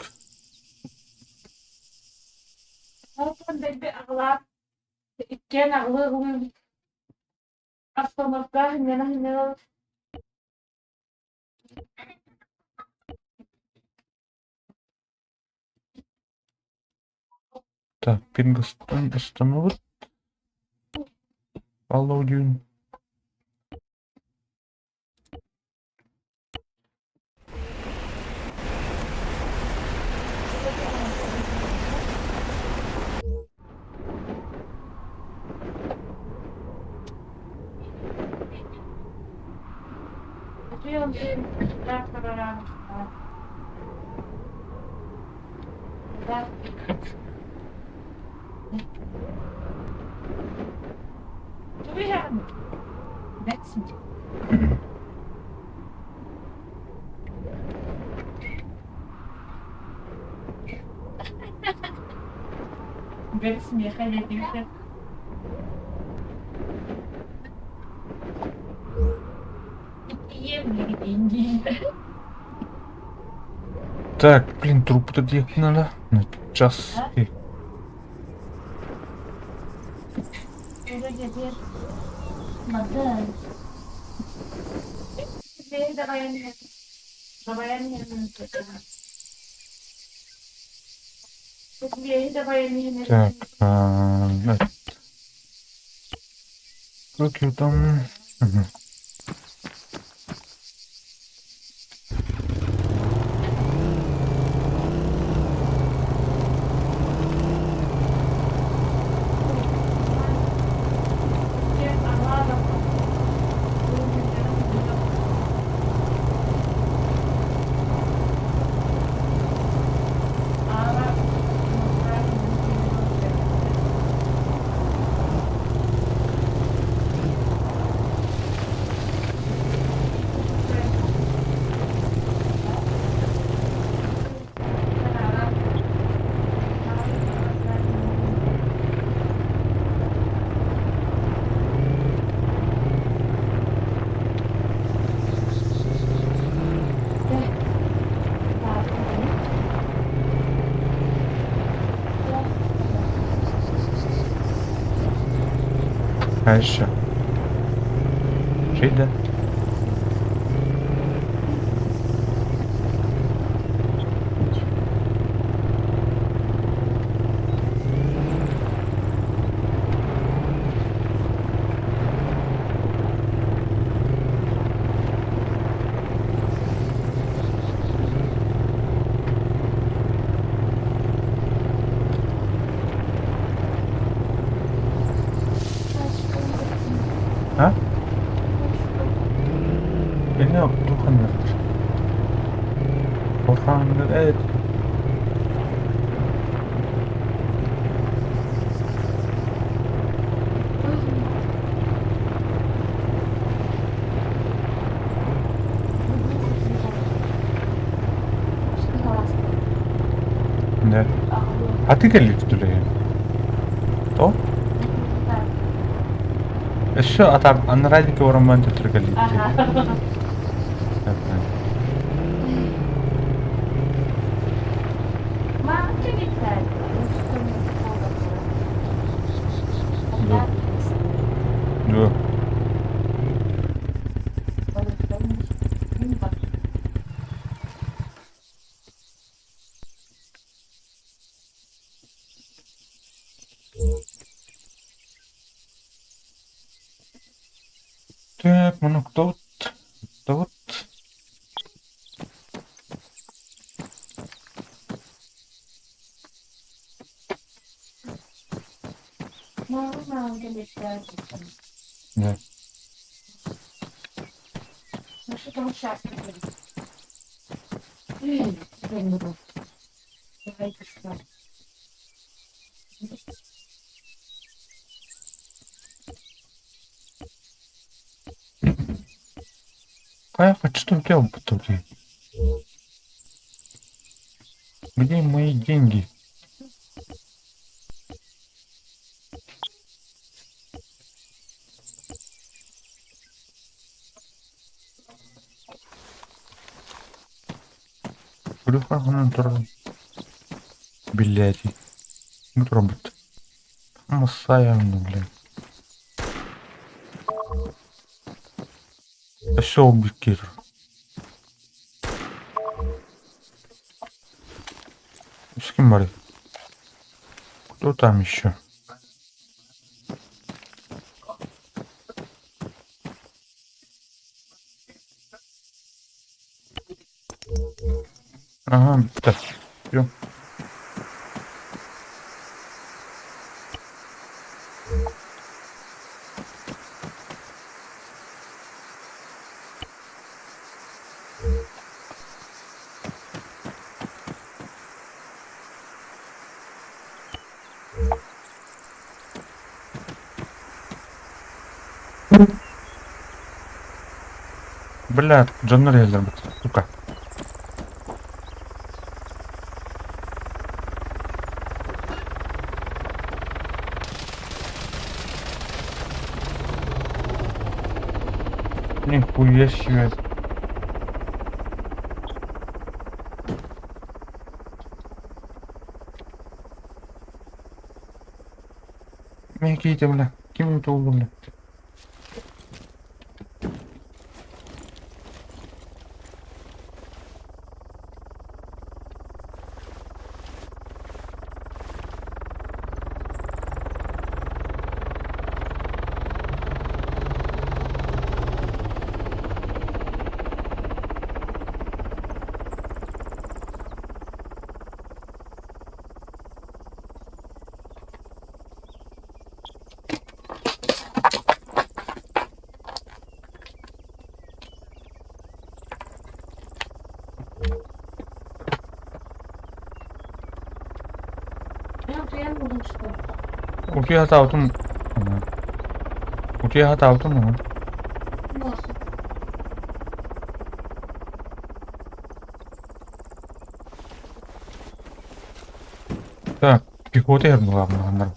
S1: Так, пингостан остановит. Володю. Так, блин, труп тут ехать надо. На час. И... Так, а, как его там? Угу. Хорошо. Жить, да? А? Билигин туох Улахан Да. А ты кэллик түлэйэн? То? Өссө атар анараа диэки баран төттөрү кэллик. Да. Так, муннуктабыт, туттабыт. Да. Поехать, что делал потом? Где мои деньги? Күлүк Блядь. Робот. Масая, блин. Все убикир. С кем бар? Кто там еще? Ага, так. Все. Бля, дьоннор иһэллэр сука. Нихуя себе. Меките, бля. Ким это убил, бля? Утуйа сатаабытым. Утуйа сатаабытым Так, пехота иһэр главное.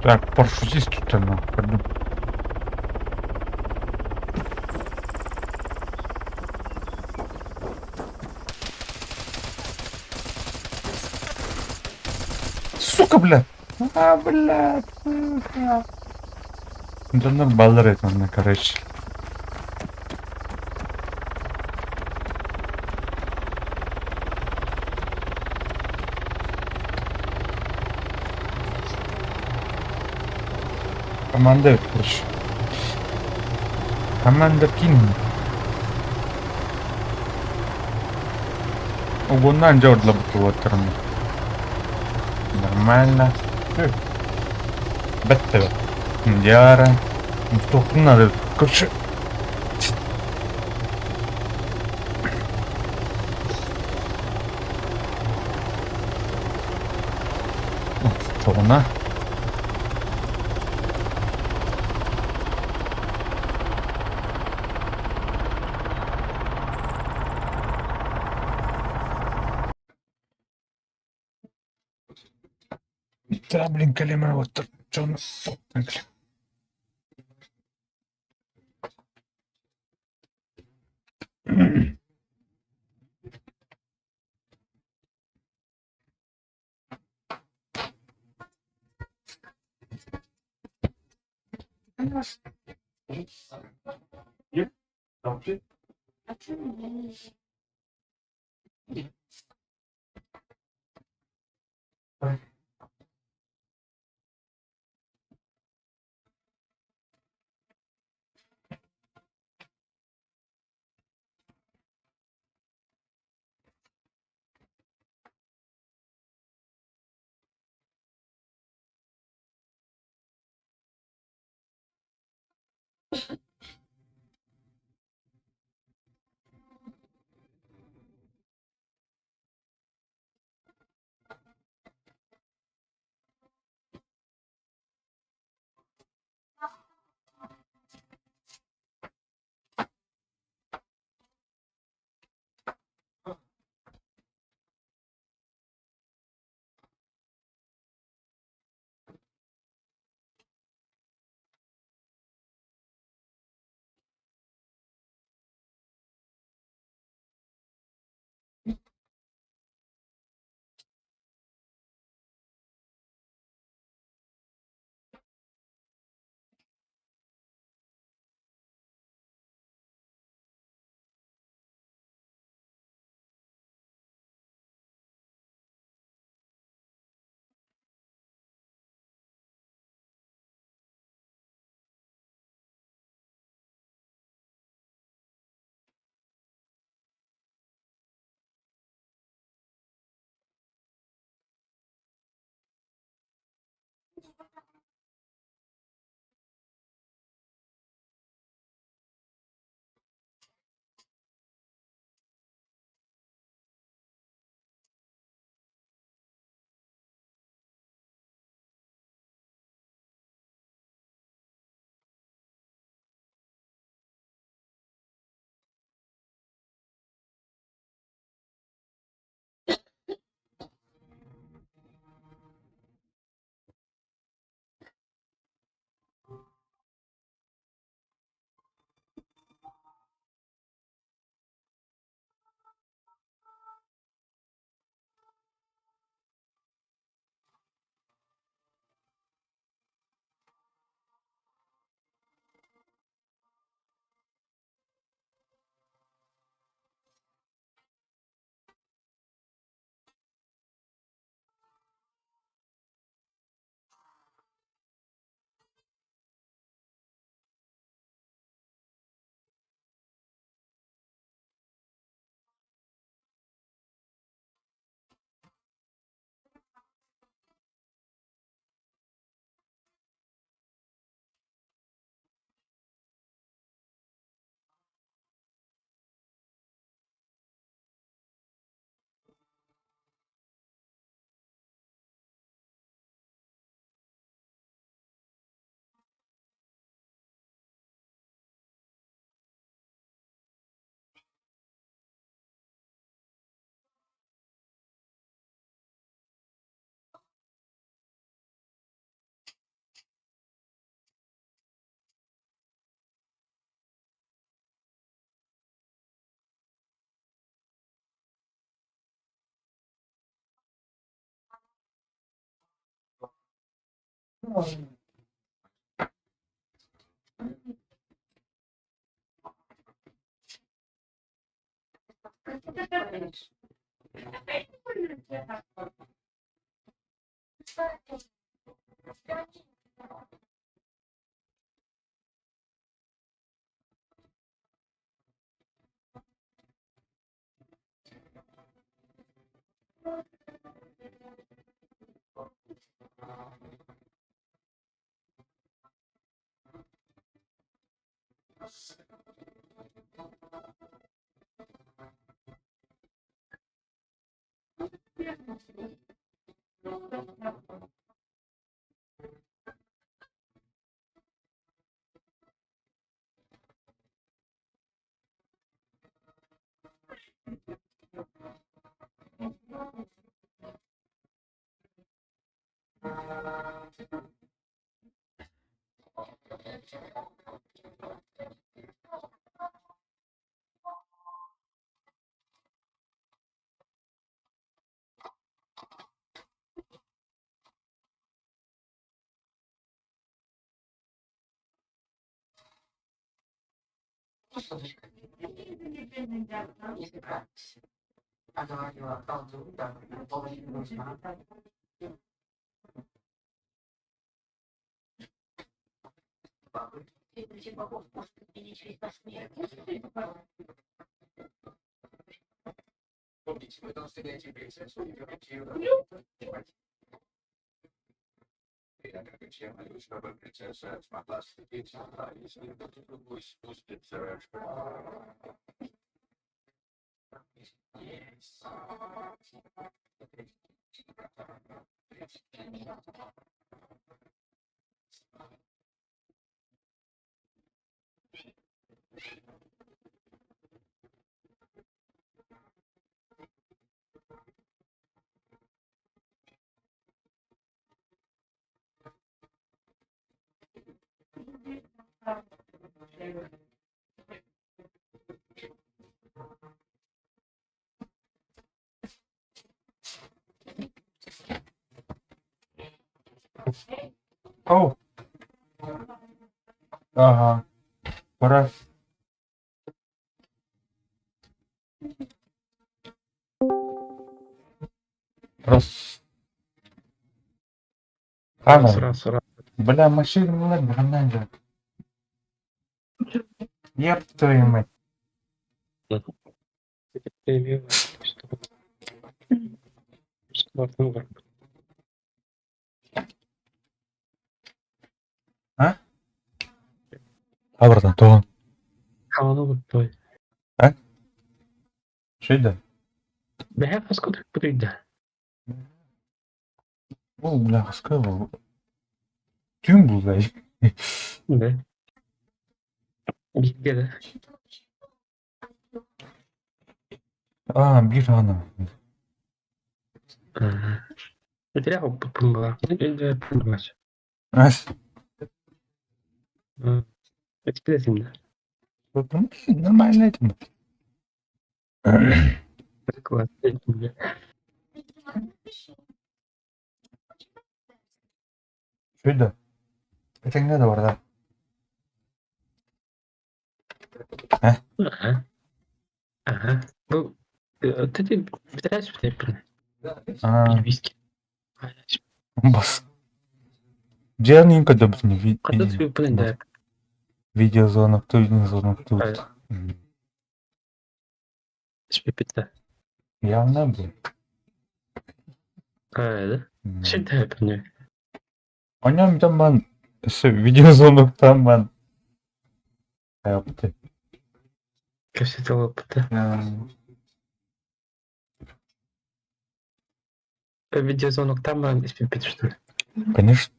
S1: Так, парашютист туттан көрдүм. Сука, блядь! А, блядь, сука! Дьоннор баллар эт манна, короче. Команда эбит, короче. Команда Кинг. Угуннаан дьэ ордлабыт Нормально. Бэт да Диара. Туохтун надо. Короче. Тоҕуна. Да, блин, кэлимэ оттор дьону кэлим. Оу. Ага. Пора. Раз.
S2: Раз,
S1: Ана.
S2: раз, раз.
S1: Бля, машина была гранада. Еб твою мать. А? А, братан, то. А? Что это? Ол, бля, хаска был. Түүн был, блядь. А, биир ана. Ас. Нормально это. Что это? Это не надо, да? А, бас. Дьиэни көрдөбүтүн видеозвонок видеозвонок тут. Явно был. Оням там видеозвонок там ман. Опыты.
S2: Видеозвонок там что ли?
S1: Конечно.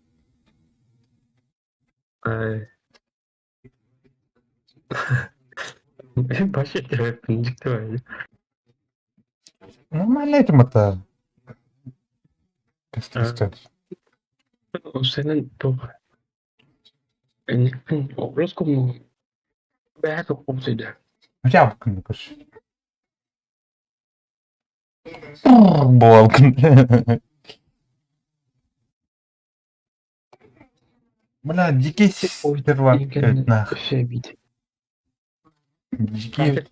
S1: Нормально этим это. Рябкин, короче. Буолкин. Бля, дикий сервак нах. Дикий.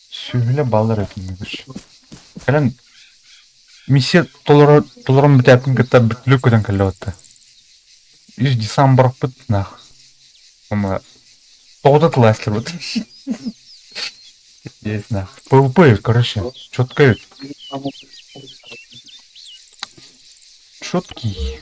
S1: Сүбүлэ баллар этин. Кэлэн миссия толорон бүтээппин кытта бүтлүк көтөн кэллэ батта. Үс десант бараппыт нах. Ома тоҕото тылаастырбыт. Есть нах. ПВП, короче, четко. Четкий.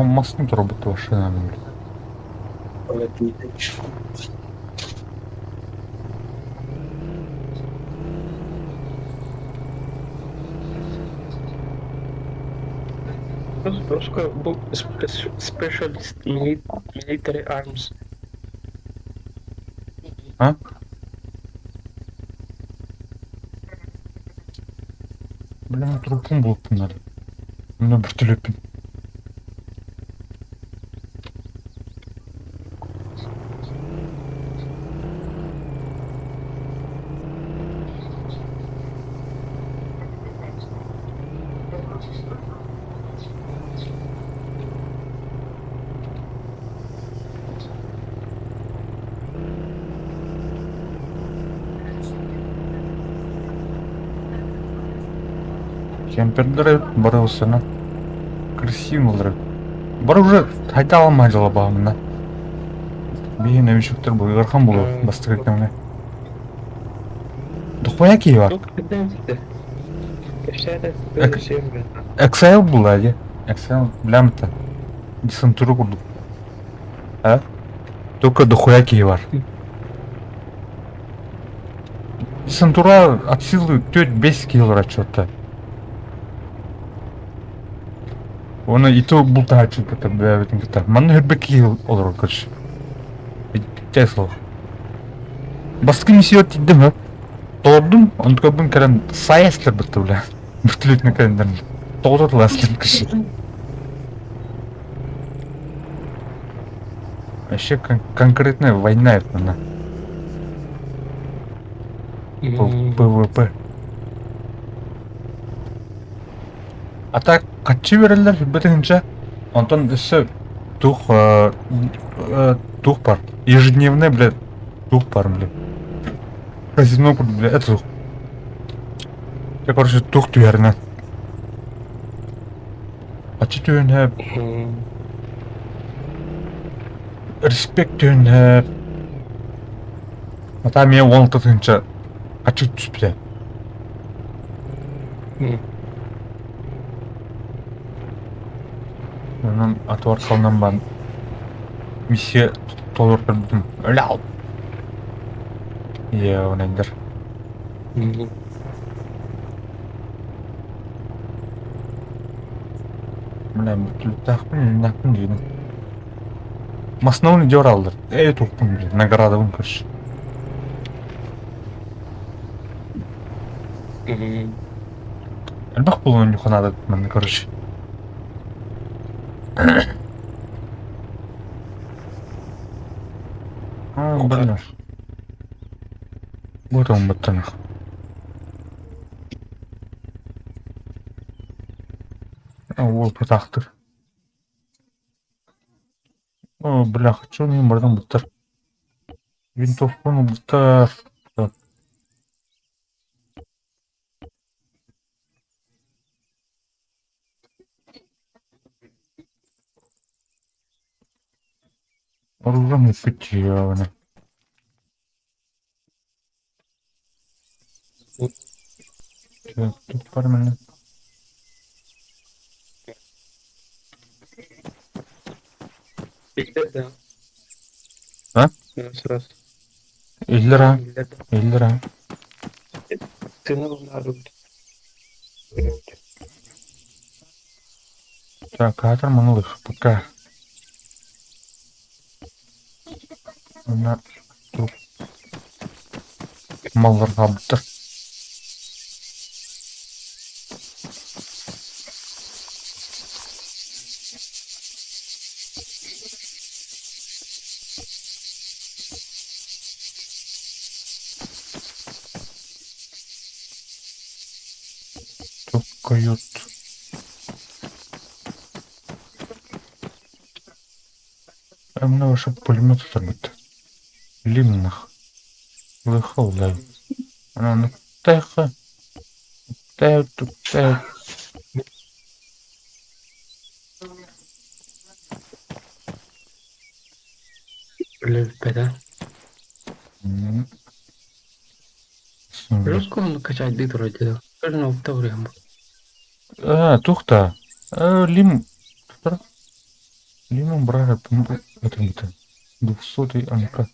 S1: Мастын турабыт машина.
S2: Specialist military arms.
S1: А? Бля, трупун булуппун надо. Мына бөртөлөппүн. Кемпердер бары осына. Красивый. Бары уже хайта алмай жалабамына. Биһи новичоктар бу ыарахан буолуо бастакы кэмҥэ. Дохуя киһи бар. Excel була дии. Excel билэммит десантура курдук. А? Только дохуя киһи бар. Десантура от силы 4-5 кило расчета. Оны и то бултааччы кытта бэйэбитин кытта. Манна хүрбэ киһи олорор короче. Честно. Бастакы миссия тиийдим һө. Толордум, онтукабын кэлэн сайа бытты бля. Вертолетный кэлэн тоҕототулаастыр киши. Вообще конкретная война это на ПВП. А так хаччы берэллэр бытыгынча, онтон өссө тух тух бар. Ежедневный, блядь, тух бар, блядь. Казино, блядь, это Я, короче, тух түһэринэн. Хаччы түһүнэ респект түһүнэ Ата эмиэ 16 тыһыынча хаччы түспүтэ. Онон отваркалынан бан миссия толорторбутум. Өлөөл. Иә, онайдар. Бля, бүтүлүктаахпын, илиннээхпин диибин. Массыынабын илдьэ бараллар. Ээ, туохпун, блин, наградабын короче. Элбэх буолуон наада манна, короче. А, блин. Вот он баттанах. А, уол пытаахтыр. О, бля, хочу не бардан буттар. Винтовканы буттар. Так. Оружие пить. Тут бар мене.
S2: Биллэр да.
S1: А?
S2: Сразу.
S1: Иллера.
S2: Биллэр да.
S1: Иллера.
S2: Сына булнарбыт.
S1: Так, катер малых, пока. Она тут малларга. Тукают. А мне ваша пулемет оторвет. Лимнах. Выхолдай. Она на теха. Те тут те.
S2: Үлэбиппэтэ. Русского качать турар дии. Көрүн алта уруйан
S1: А, тухта. Лим. Лимон брали, это не то. 200 МК.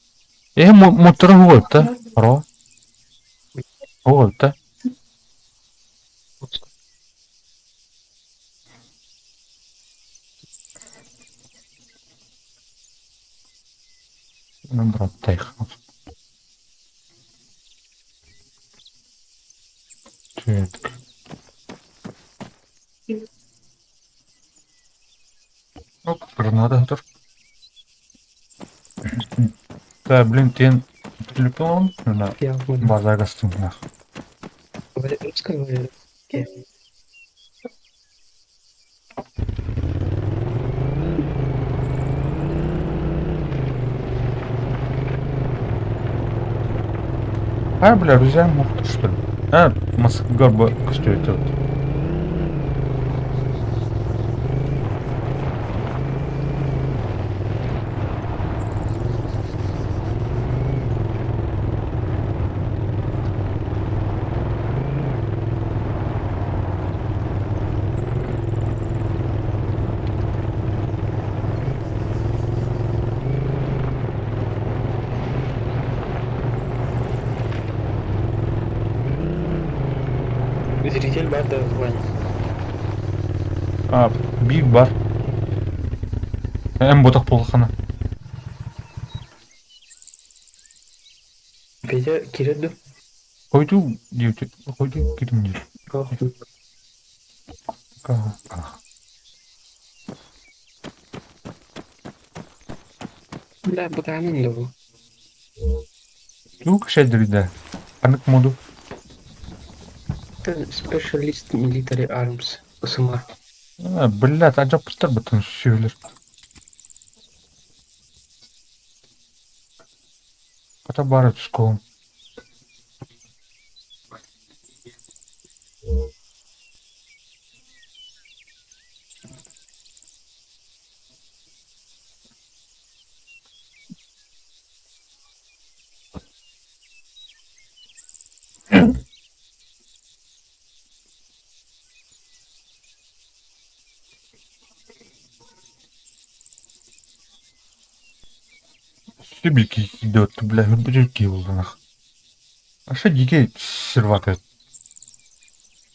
S1: Мотор да? Ро. Да? Ну, брат, тайх. Так. Оп, граната готов. Да, блин, тен телефон на база гостиных.
S2: Русского.
S1: А, бля, друзья, мог что ли? А, Москва, что это?
S2: Зритель бар да в плане.
S1: А, биг бар. Эм ботақ болғана.
S2: Петя киреді.
S1: Қойду дейді, қойду кирим дейді.
S2: Бля, бутанын да бу.
S1: Тук шәдірді. Анық моду.
S2: Specialist Military Arms. Усума.
S1: А, блядь, ажап пыстар бұтын сүйелер. Ката бары түском. Сүбики идет, бля, хүрбүжүки болдунах. А что дикий сервак?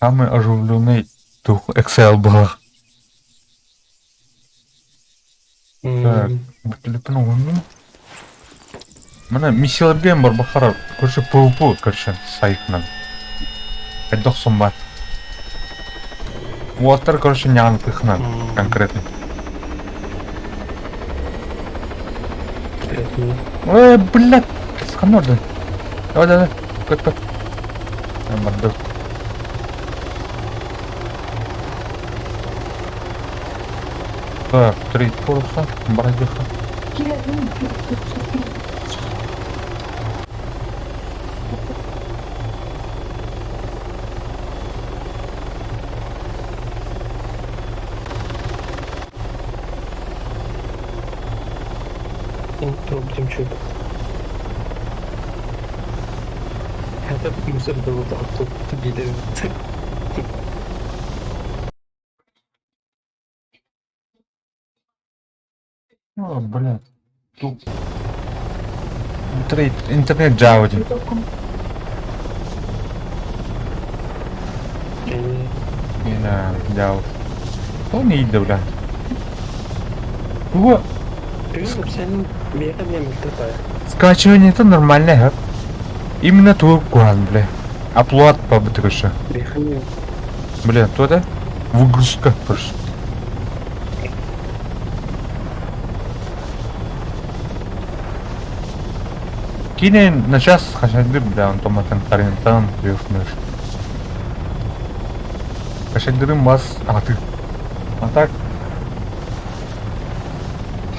S1: Самый оживленный тух Excel был. Так, телефон оңдум. Мына миссияларга бар бахара, короче, PvP, короче, сайтынан. Айдох бар. Уаттар, короче, нян пыхнан, конкретно. Ой, блядь, сканорды. Давай, давай, кот, кот. Мордок. Так, три пороха, брадиха.
S2: Интро будем чуть. Мусор долотоохтук билэбит.
S1: О, блядь. Тут интернет, интернет Java диэн. Не Java. То не иди, бля. Туга
S2: Сен миэхэ эмиэ мөлтөх
S1: скачивание это нормально, ха. Именно тугу куһаҕан, бля. Upload побытык еще.
S2: Миэхэ эмиэ
S1: Бля, то да? Выгрузка, прошу. Киинэ на час хачайдыр, бля, онтон матан таринтан трёх-мөш. Хачайдырым бас аты. А так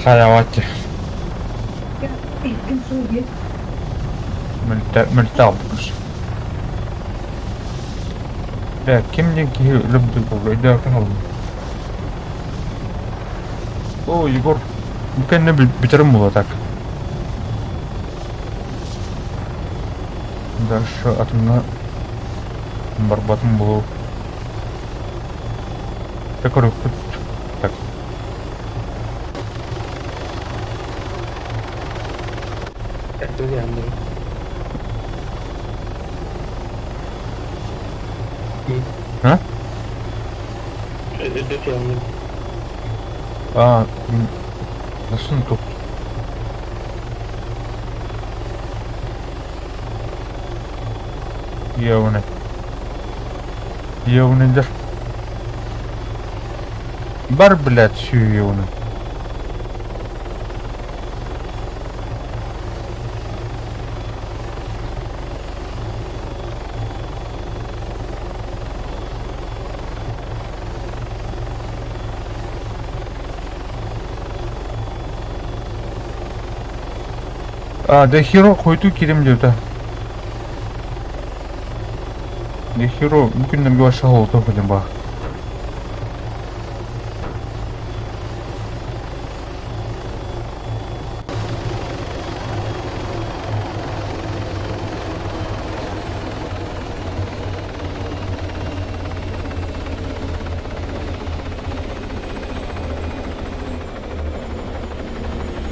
S1: хайавати. Мөлтә албыш. Бля, ким диэн киһи өлөм буолла, өйдөөхтөн алым. О, Егор, бу кэннэ бүтэрим буолуо так. Дальше атымна барбатым буолуо. Так көрүөхпүт. Так.
S2: Эрдоган
S1: А?
S2: Эрдоган
S1: А, nasıl тут? Явно. Явно Бар, блядь, всю явно. А, The Hero хойутуу киирим диэбитэ. The Hero бу күннэргэ вообще холотуох диэн баар.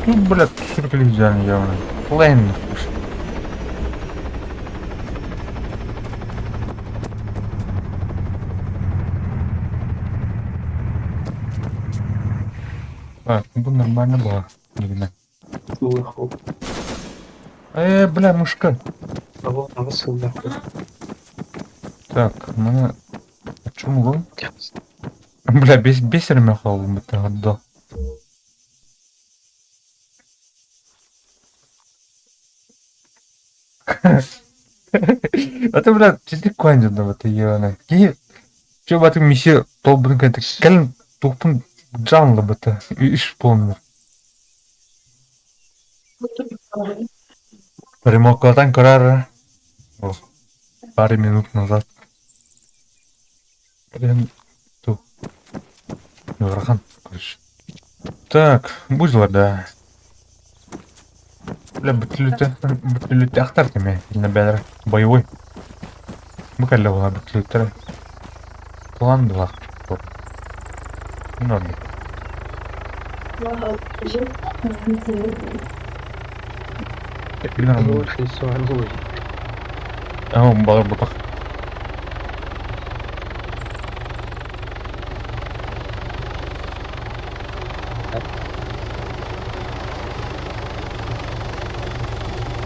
S1: Тут, блядь, сүркэлиһдьээн явно. Плейн. Так, бу нормально было. Дигинэ.
S2: Улаху.
S1: Бля, мышка.
S2: Abo аҕыс сыллаах
S1: Так, маны о чем угон? Бля, бесерме хаалбын бытта А ты, бля, ситик куан дьон бата ебаный. Киһи чё батын миссия толбун кэнтэ кэлин тухпун жанла бата иш помню. Ремокотан көрөр. Пару минут назад. Блин, ту. Ыарахан, короче. Так, будь да. Бля, бүтүлүтэ, бүтүлүтэ ахтар теме, бәлер боевой. Бу кэллэ була бүтүлүттэр. План была. Норм. Норм. Аа, балар бутах.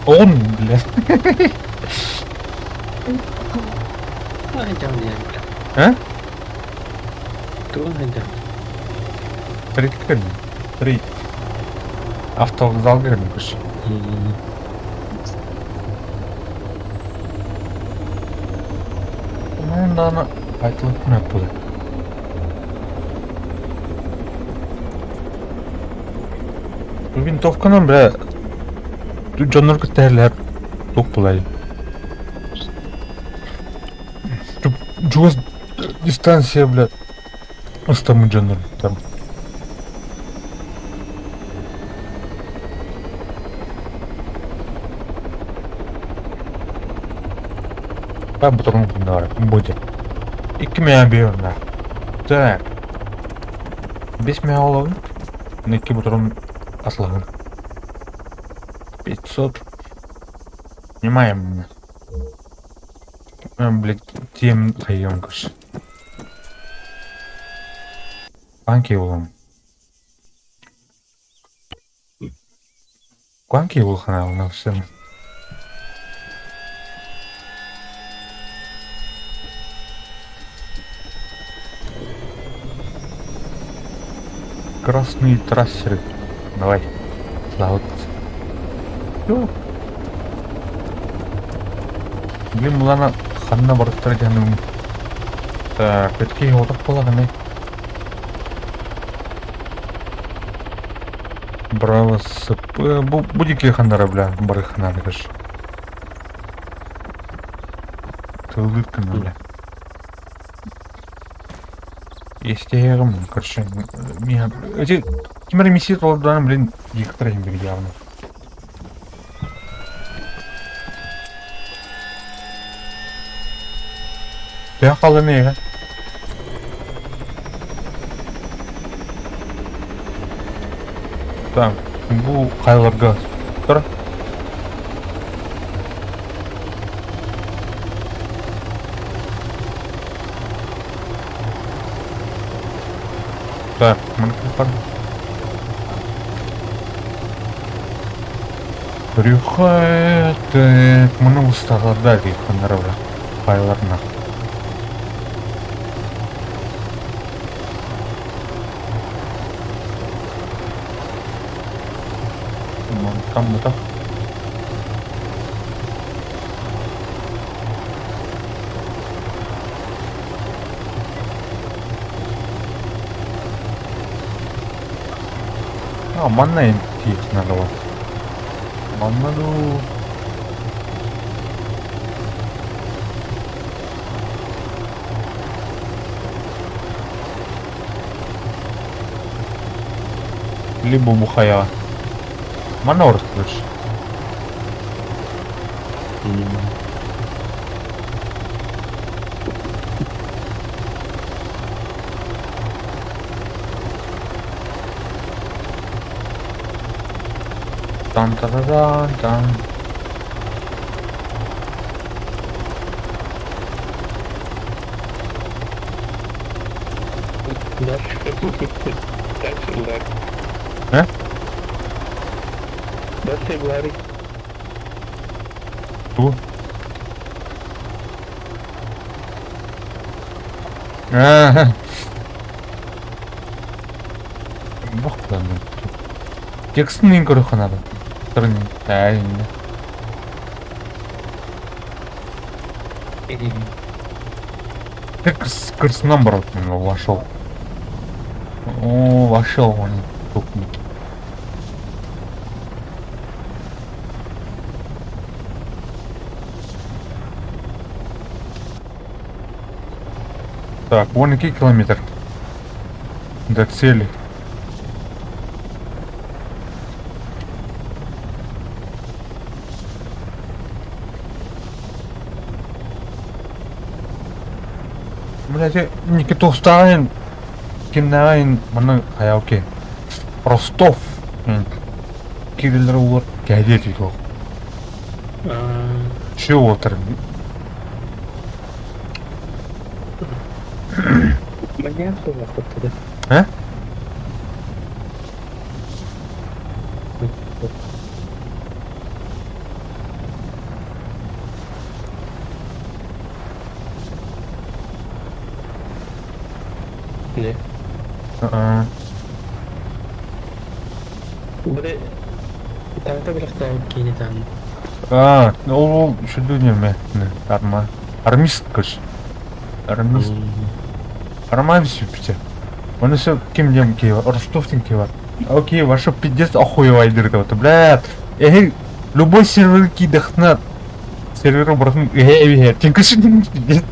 S1: Он, бля. А? Тридцать Тридцать. Автовокзал кэлин Онон даҕаны айтылык күнэппит. Винтовканан бля дьоннор кытта туох буолай. Чугас дистанция, бля, ыстаммыт дьоннор там. Баар бутурун будет. Икки мээ биэрнэ. Так. Бес мээ олобун. Икки бутурун аслаһын. 500. Снимаем. Блядь, тем хайонкаш. Банки улам. Куанки улхана сын. Красные трассеры. Давай. Слава. Все. Блин, мулана ханна барыттар диэн Так, өткей отох буолаҕыный? Браво СП. Бу, бу диэки ханнара, бля, барыхнаныгыш. Тыллыыр гына, бля. Естеһиэҕим, короче, миэхэ... Эти ким эрэ миссия толордоҕуна, блин, диэхтэрэ иһин били явно. Төһө хаалла эйиэхэ? Так, бу хайларга тұр. Так, маны Брюхает, маны усталарда дии хайларына. Там мутах. А, манна тиихнадова. Манна дуу. Либо бухая. Манна орыстырыш. Тан та та тан.
S2: Дальше. Дальше Ларри.
S1: Э?
S2: Дальше Ларри.
S1: Ту. Ага. Бох там. Текстын көрөххө надо. Торын. Ты с наоборот вошел. О, вошел он. Так, вон какие километр до цели. Блядь, Никитостайн, Кинайн, маны хаяоки. Ростов. Кириллер улар кәдет итог. Чего отыр?
S2: Маньяк охота,
S1: А?
S2: Не.
S1: А.
S2: Бре, таҥта билэхтээн киини таан.
S1: А, ол шүлүнеме арма. Армист кыш. Армист. Арман сүпче. Оны все ким дем киева, Ростов тем киева. Окей, ваша пиздец охуевай дыр вот, блядь. Эй, любой сервер кидахна. Сервер братан, эй, эй, тем кыш пиздец.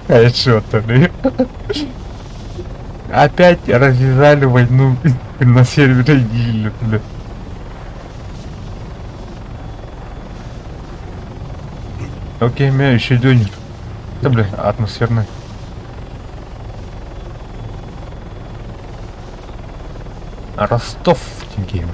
S1: А что то Опять развязали войну на сервере Гилли, бля. Окей, мен үчүгэй Это, бля, атмосферный. Ростов диэн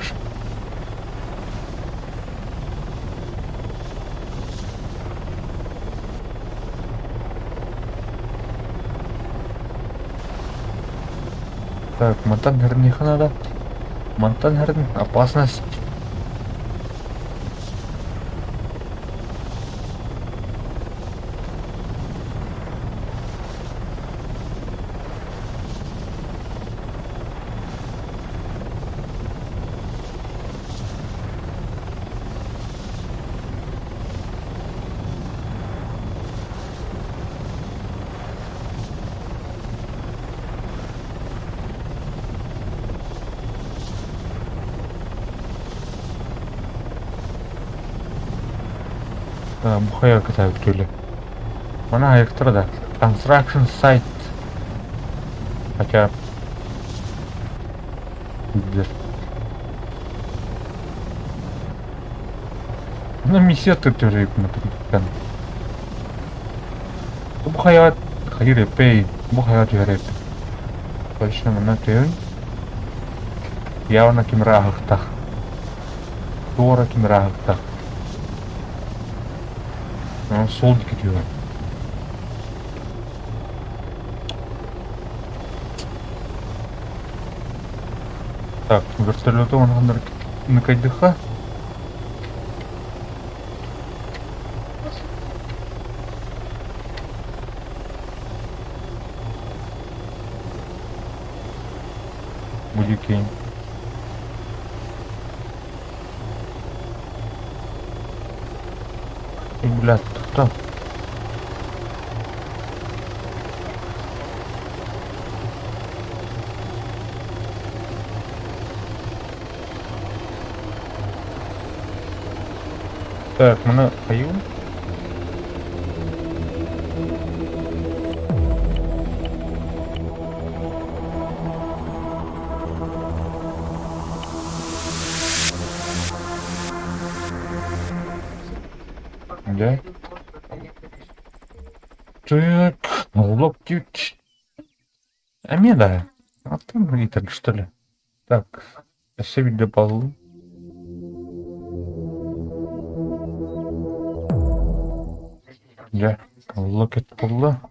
S1: Так, мантан херниха надо. Мантан херн опасность. Бу хайа кытаабыт көлө. Мана хайыктара да. Construction site. Хотя билэр. Ну, миссия түртөрөйүк Бу хайа хайыр эпей, бу хайа түһэр эпей. Точно манна түһүн. Явно ким ыраахтах. Туора ким ыраахтах. Сол диэки түһэр. Так, вертолету онон ныкайдыха. Будикень. Блядь, кто? Так, мына аю. Да. Так, локтють. Амеда. А там Италь, что ли? Так, спасибо для. Дьэ, локет булла.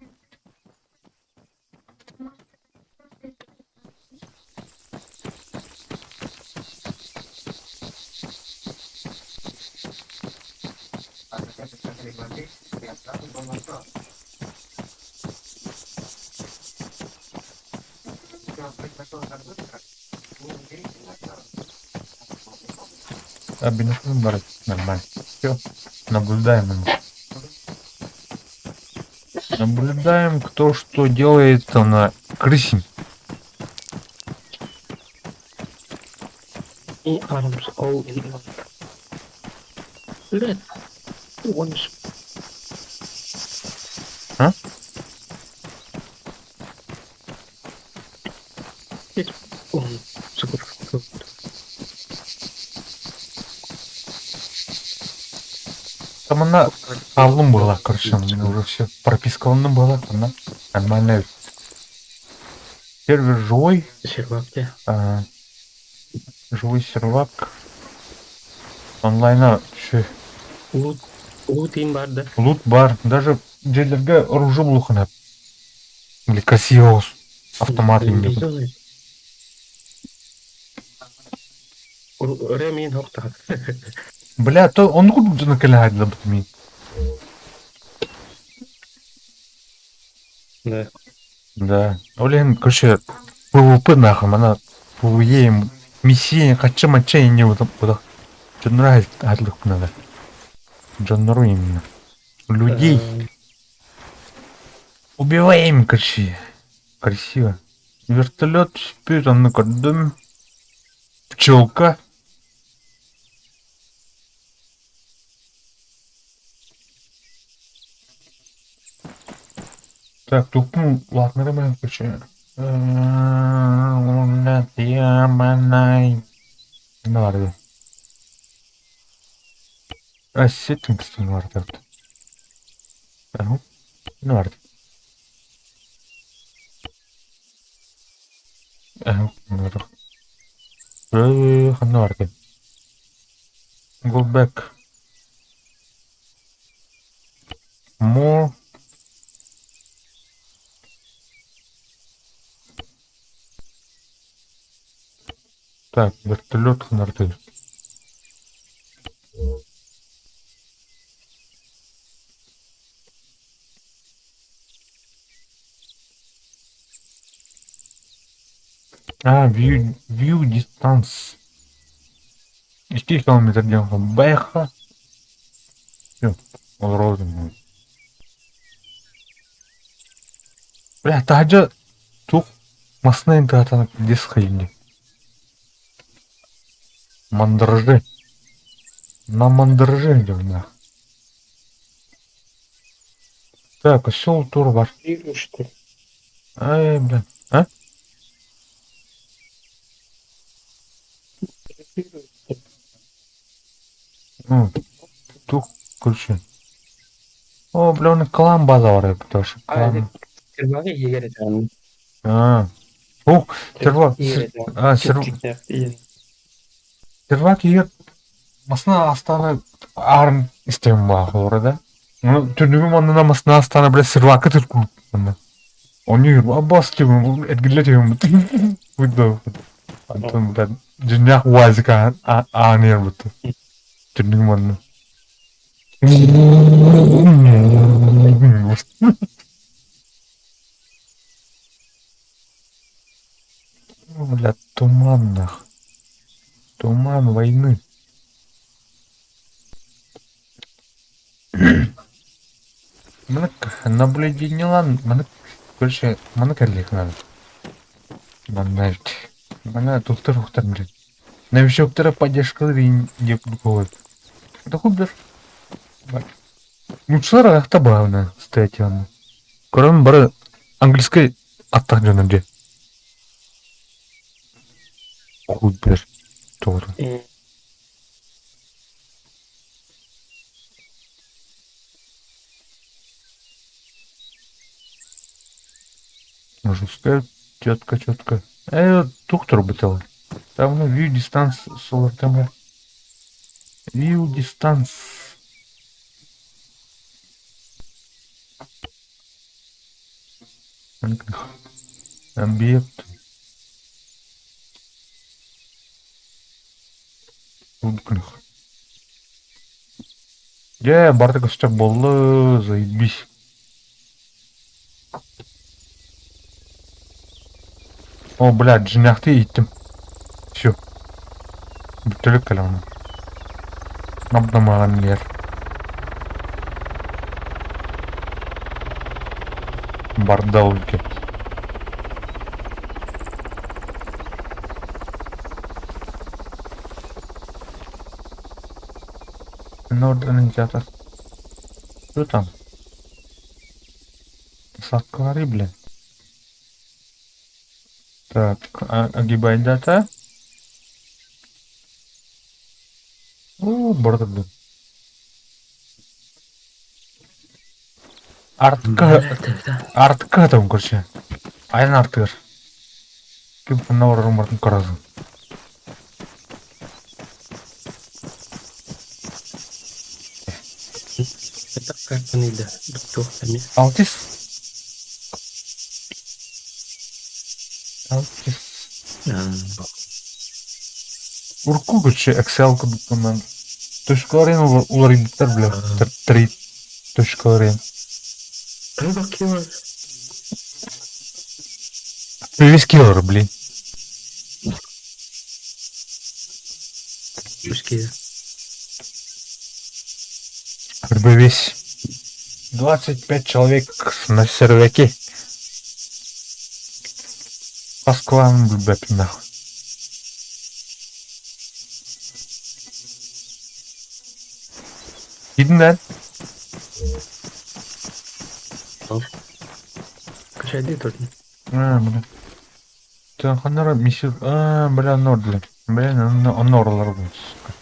S1: А бинокль брать нормально. Все, наблюдаем. Наблюдаем, кто что делает на крысе.
S2: И arms all in one. Блядь. One
S1: А?
S2: Он супер.
S1: Там она Аллум была, короче, у меня уже все прописковано было, она нормальная. Сервер живой,
S2: Сервак, где?
S1: а, живой сервак. Онлайна еще
S2: Лут. Лут им бар, да?
S1: лут бар, даже дьиэлэргэ оружие булухана. Или красиво автомат им.
S2: Ремин хохта.
S1: Бля, то он куда на каляга бутми.
S2: Да.
S1: Да. Олен, короче, PvP нахуй, она PvE миссия хача мача не вот вот. Дьоннор атлык надо. Дьоннору именно. Людей убиваем, короче. Красиво. Вертолет спит, он на дым. Пчелка. Так, тут, ну, ладно, нормально, короче. Ну, ладно. А, settings бар. Ne vardı? Ханна бардым? Go back. More. Так, вертолет ханнардыр. А, view, view distance. Икки километр диэн байха. Все, олорорум. Бля, таһырдьа туох массыына тыатан диск хайынньа. Мандраже. На мандраже идем, Так, осел тур бар.
S2: Что ли?
S1: Ай, блин. А? Ну, тух, короче. О, бля, он клан база бар, потому что клан.
S2: Серваҕа иһигэр этэҕин.
S1: А. Ух, сервак. А, сервак иһигэр массыына астана арын истэм баахылара да. Ну, түннүгүм аннынан массыына астана, бля, сервакка түркү. Они аббас тибин, эргиллэ түһүм. Будда. Антон, бля, дьиҥнээх УАЗик ааныйар бутта. Түннүгүм аннынан. Бля, туман нах. Туман войны. Маны наблюдениелан, маны, короче, маны кэллиэх надо. Манна Мана тухтар ухтар, блядь. Новичоктара поддержкалар деп курдук Это хуй Нууччалар аҕыйахта баҕана стоять Көрөн бары английскай аттаах дьоннор дии. Хуй билэр тоҕотун. Жесткая четко четко. Туох турбут Там view distance солортама. View distance. Объект. Дьэ, барыта көстөр буолла, заебись. О, блядь, дьиҥнээхтии иһиттим. Все. Бүттэлик кэлэҕин. Набдамаҕан иһэр. Барда ол икки. Норден театр. Что там? Сладкого блин. Так, огибай дата. О, барда блин. Артка, артка там, короче. Айан артыгар. Ким ханна барарын бартын көрөсүң.
S2: Хайдах картаны да туох эмиэ.
S1: Алтис. Алтис. Урукку короче, Excel курдук точкаларын уларыйбыттар бля. Три точкаларын.
S2: Рыба киллер.
S1: Привез киллер, блин.
S2: Русские.
S1: Весь 25 человек на серваке. Москва, блядь, нахуй. Киирдин
S2: Качайды турдун.
S1: А, бля. Та ханара миссия. А, бля, Нордли. Бля, Норлар, сука.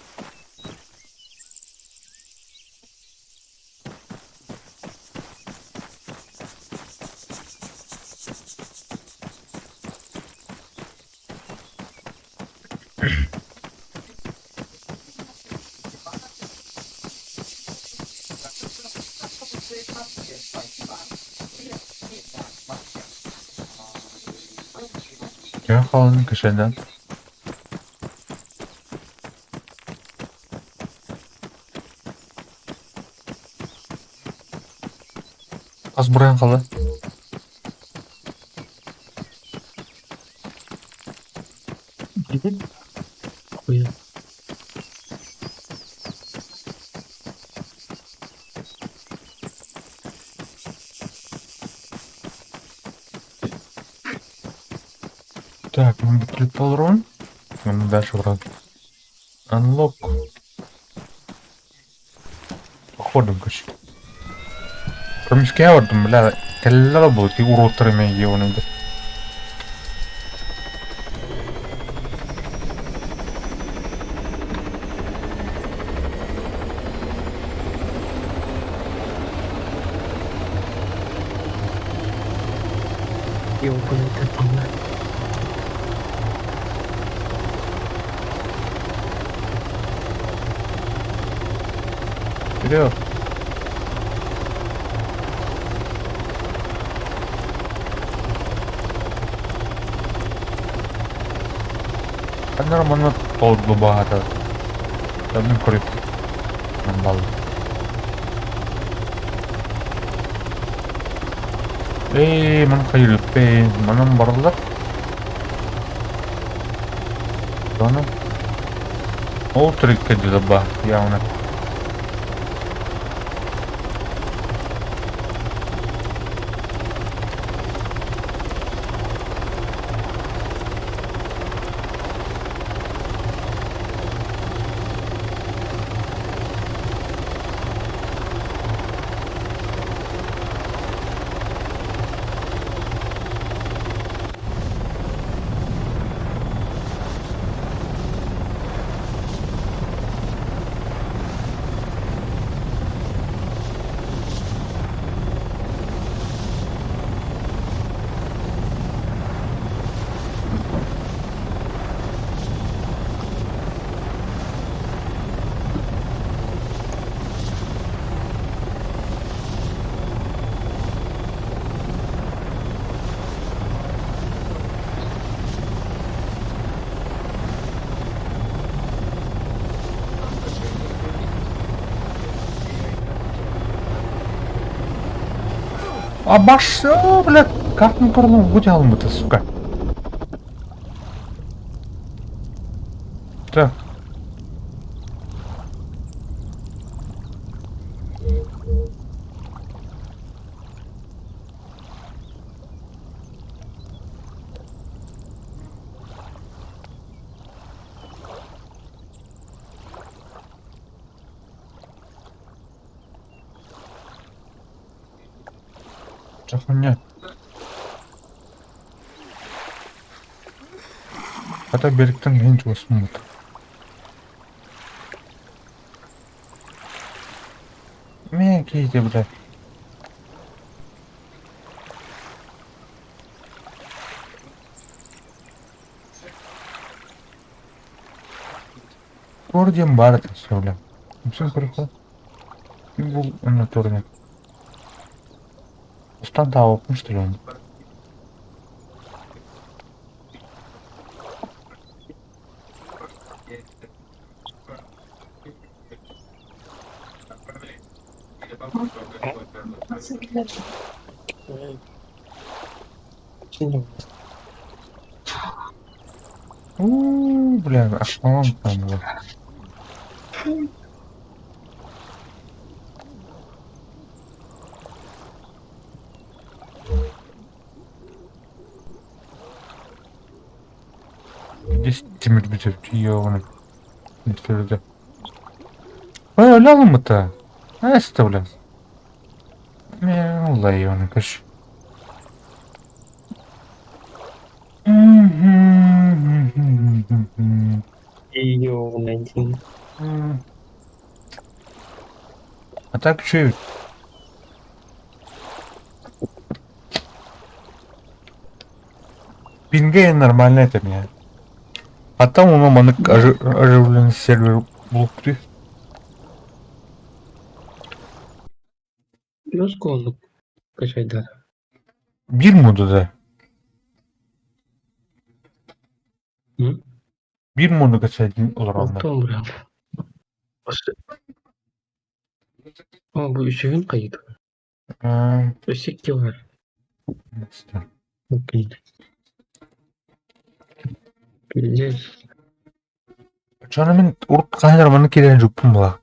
S1: Төһө хаалан кэшэнэн Хас бурайан хаалла?
S2: Билин хуя.
S1: Так, мы бүтүрүп толорон. Оны дальше брат. Unlock. Походом, короче. Көмүскэ ордум, бля, кэллэ да бу, ти уроттары мен ебаный.
S2: Ёбаный тотемна.
S1: Вперед. Нормально толду багато. Там не крик. Нормально. Эй, ман хайрыппын, манан бараллар. Дону. Ол трикке дылы ба, явно. А баш, о, бля, как мы горлом выделал это, сука. Так. Чё хуйня? Хата беріктің ең чугас мут. Мен кейде, бля. Гордием бар это все, бля. Все хорошо. Был на турне. Стандал, ну что ли он? У, бля, аж по там было. Здесь тимир бүтүп ёбаный. Неттерде. Ой, өлө Это, бля. Мен ёбаный, короче.
S2: Ёбаный один.
S1: А так чё? Пинге нормально это меня. А там ону маннык оживленный сервер булуктуй.
S2: Плюс оннук качайдар.
S1: Биир муду да.
S2: М?
S1: Биир муду качайдын олороннор.
S2: Оттон быраап. О, бу үсүһүн хайыт. Өссө икки бар. Окей. Пиздец.
S1: Чоно мин урут хаһан эрэ манна киирэн дьуппун буолаах.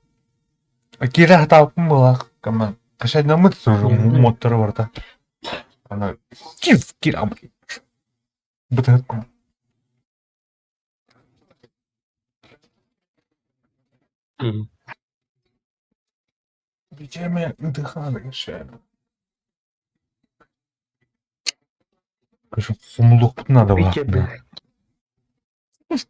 S1: Киирэ сатаабыппын буолаах. Кама кашайдаммыт муоттара барыта. Ана кир кир бытыһыт Биджеме ытыхаан Хомулуохпутун наада буолаахтына. Так,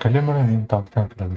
S1: кэлэн баран мин таҥтан кэлэн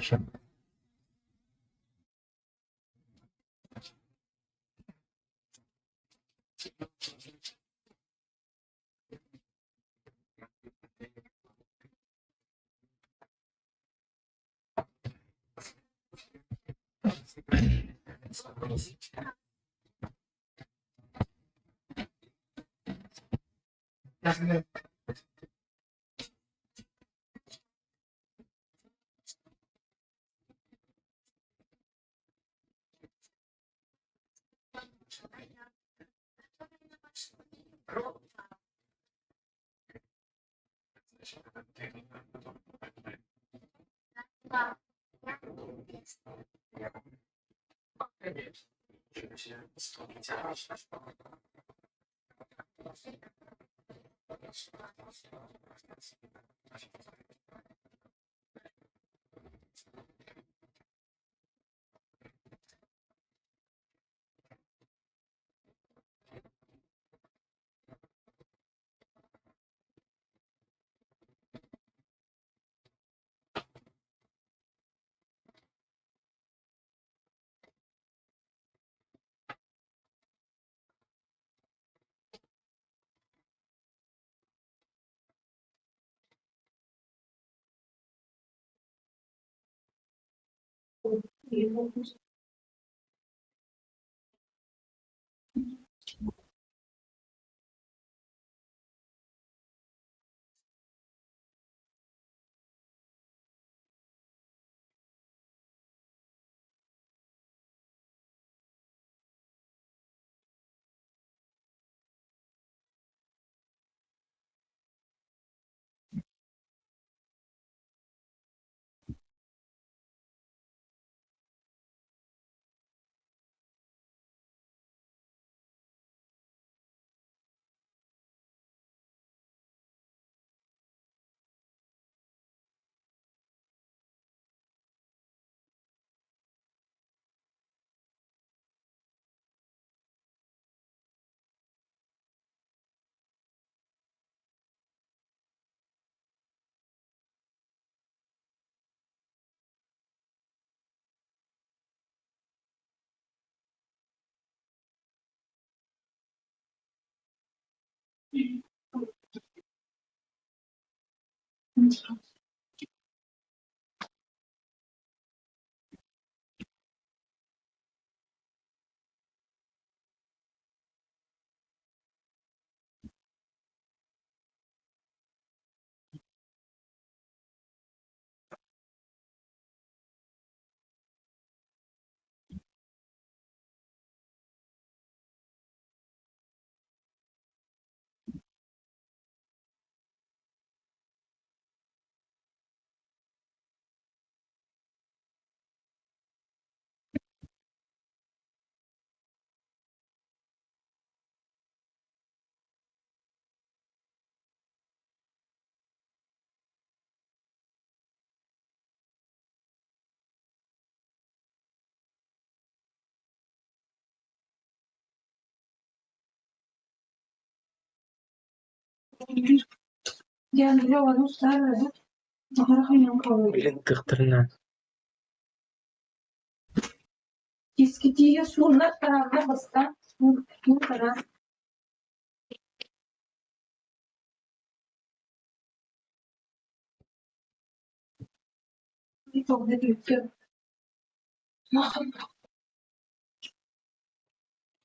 S2: Билин тыктарынан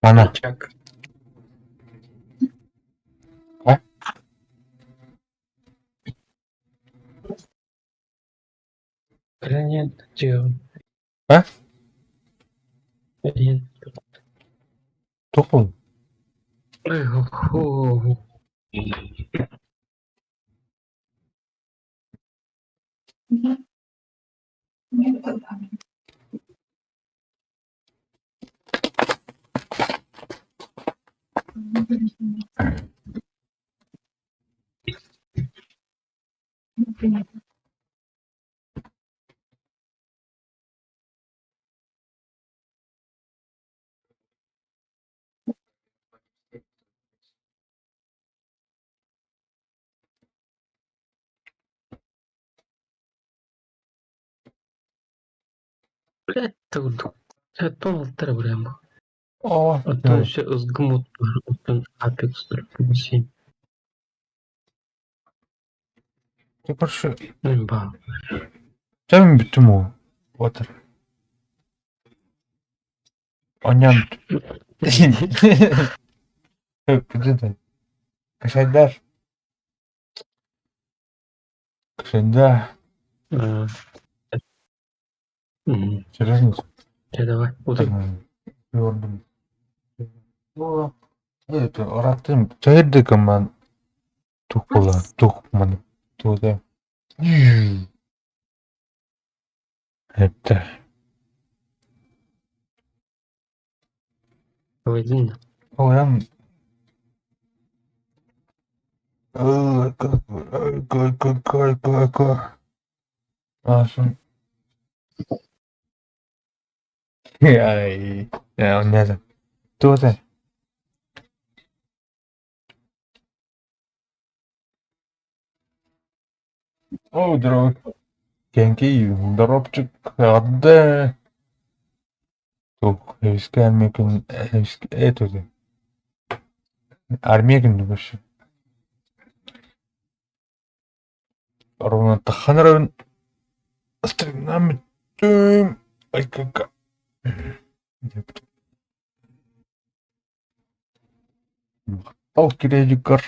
S1: Ана.
S2: Чак.
S1: А?
S2: Нет, дьиэҕин.
S1: А?
S2: Эриэн.
S1: Туох буолла?
S2: Ой, хо-хо. Блядь, курдук. Оттон алтара бырыам.
S1: О,
S2: Оттон өссө ызгым от бар, оттон Apex 47.
S1: Ты короче,
S2: Ну, ба.
S1: Чэ мин бүттүм уу. Отыр. Оонньоон бүттүм. Кашайдар. Кашайда. Серьезно?
S2: Чэ, давай. Утуй.
S1: Yorдум. Это ырааттым. Чэйдик ман тух буолла, тух маны туох Это.
S2: Один.
S1: Ой, Ай, оонньоото. Туох этэй? Оо, здорово. Кэнкий, здоровчик, эҕэрдэ. Туох, эмискэ армия эмискэ это армия күнү көрсө. Ровно таххан эрэн стримнаан бүттүм. Айкака. Махтал кирэдиккэр.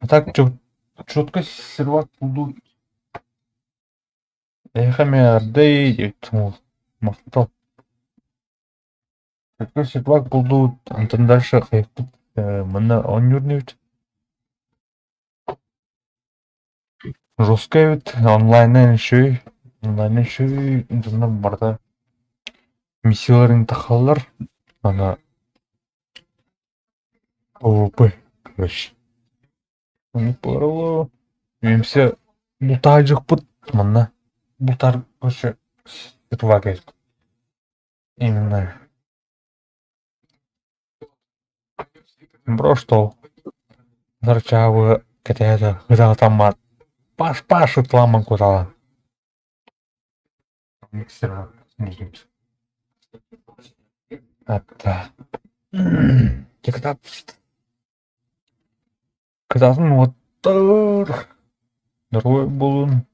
S1: А так четко сервак булду. Эһиэхэ эмиэ эҕэрдэ махтал. Четко сервак булду, онтон дальше хайыппыт манна оонньуур инибит. Жесткай эбит, онлайнынан үчүгэй, онлайнынан үчүгэй, дьоннор барыта миссияларын тахаллар, аны PvP, короче. Оннук буолар Эмсэ бултаайдьыкпыт манна бултаар короче сервак эбит. Именно. Бро что Нарчаабы кэтэһэ ытаатаммат паш-паш ытламмын куталан. Атта. Кытаат кытаатын уоттар. Доруобай буолун.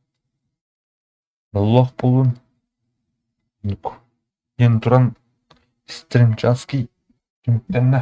S1: Доллоох буолун. Диэн туран стримчаский түмүктэннэ.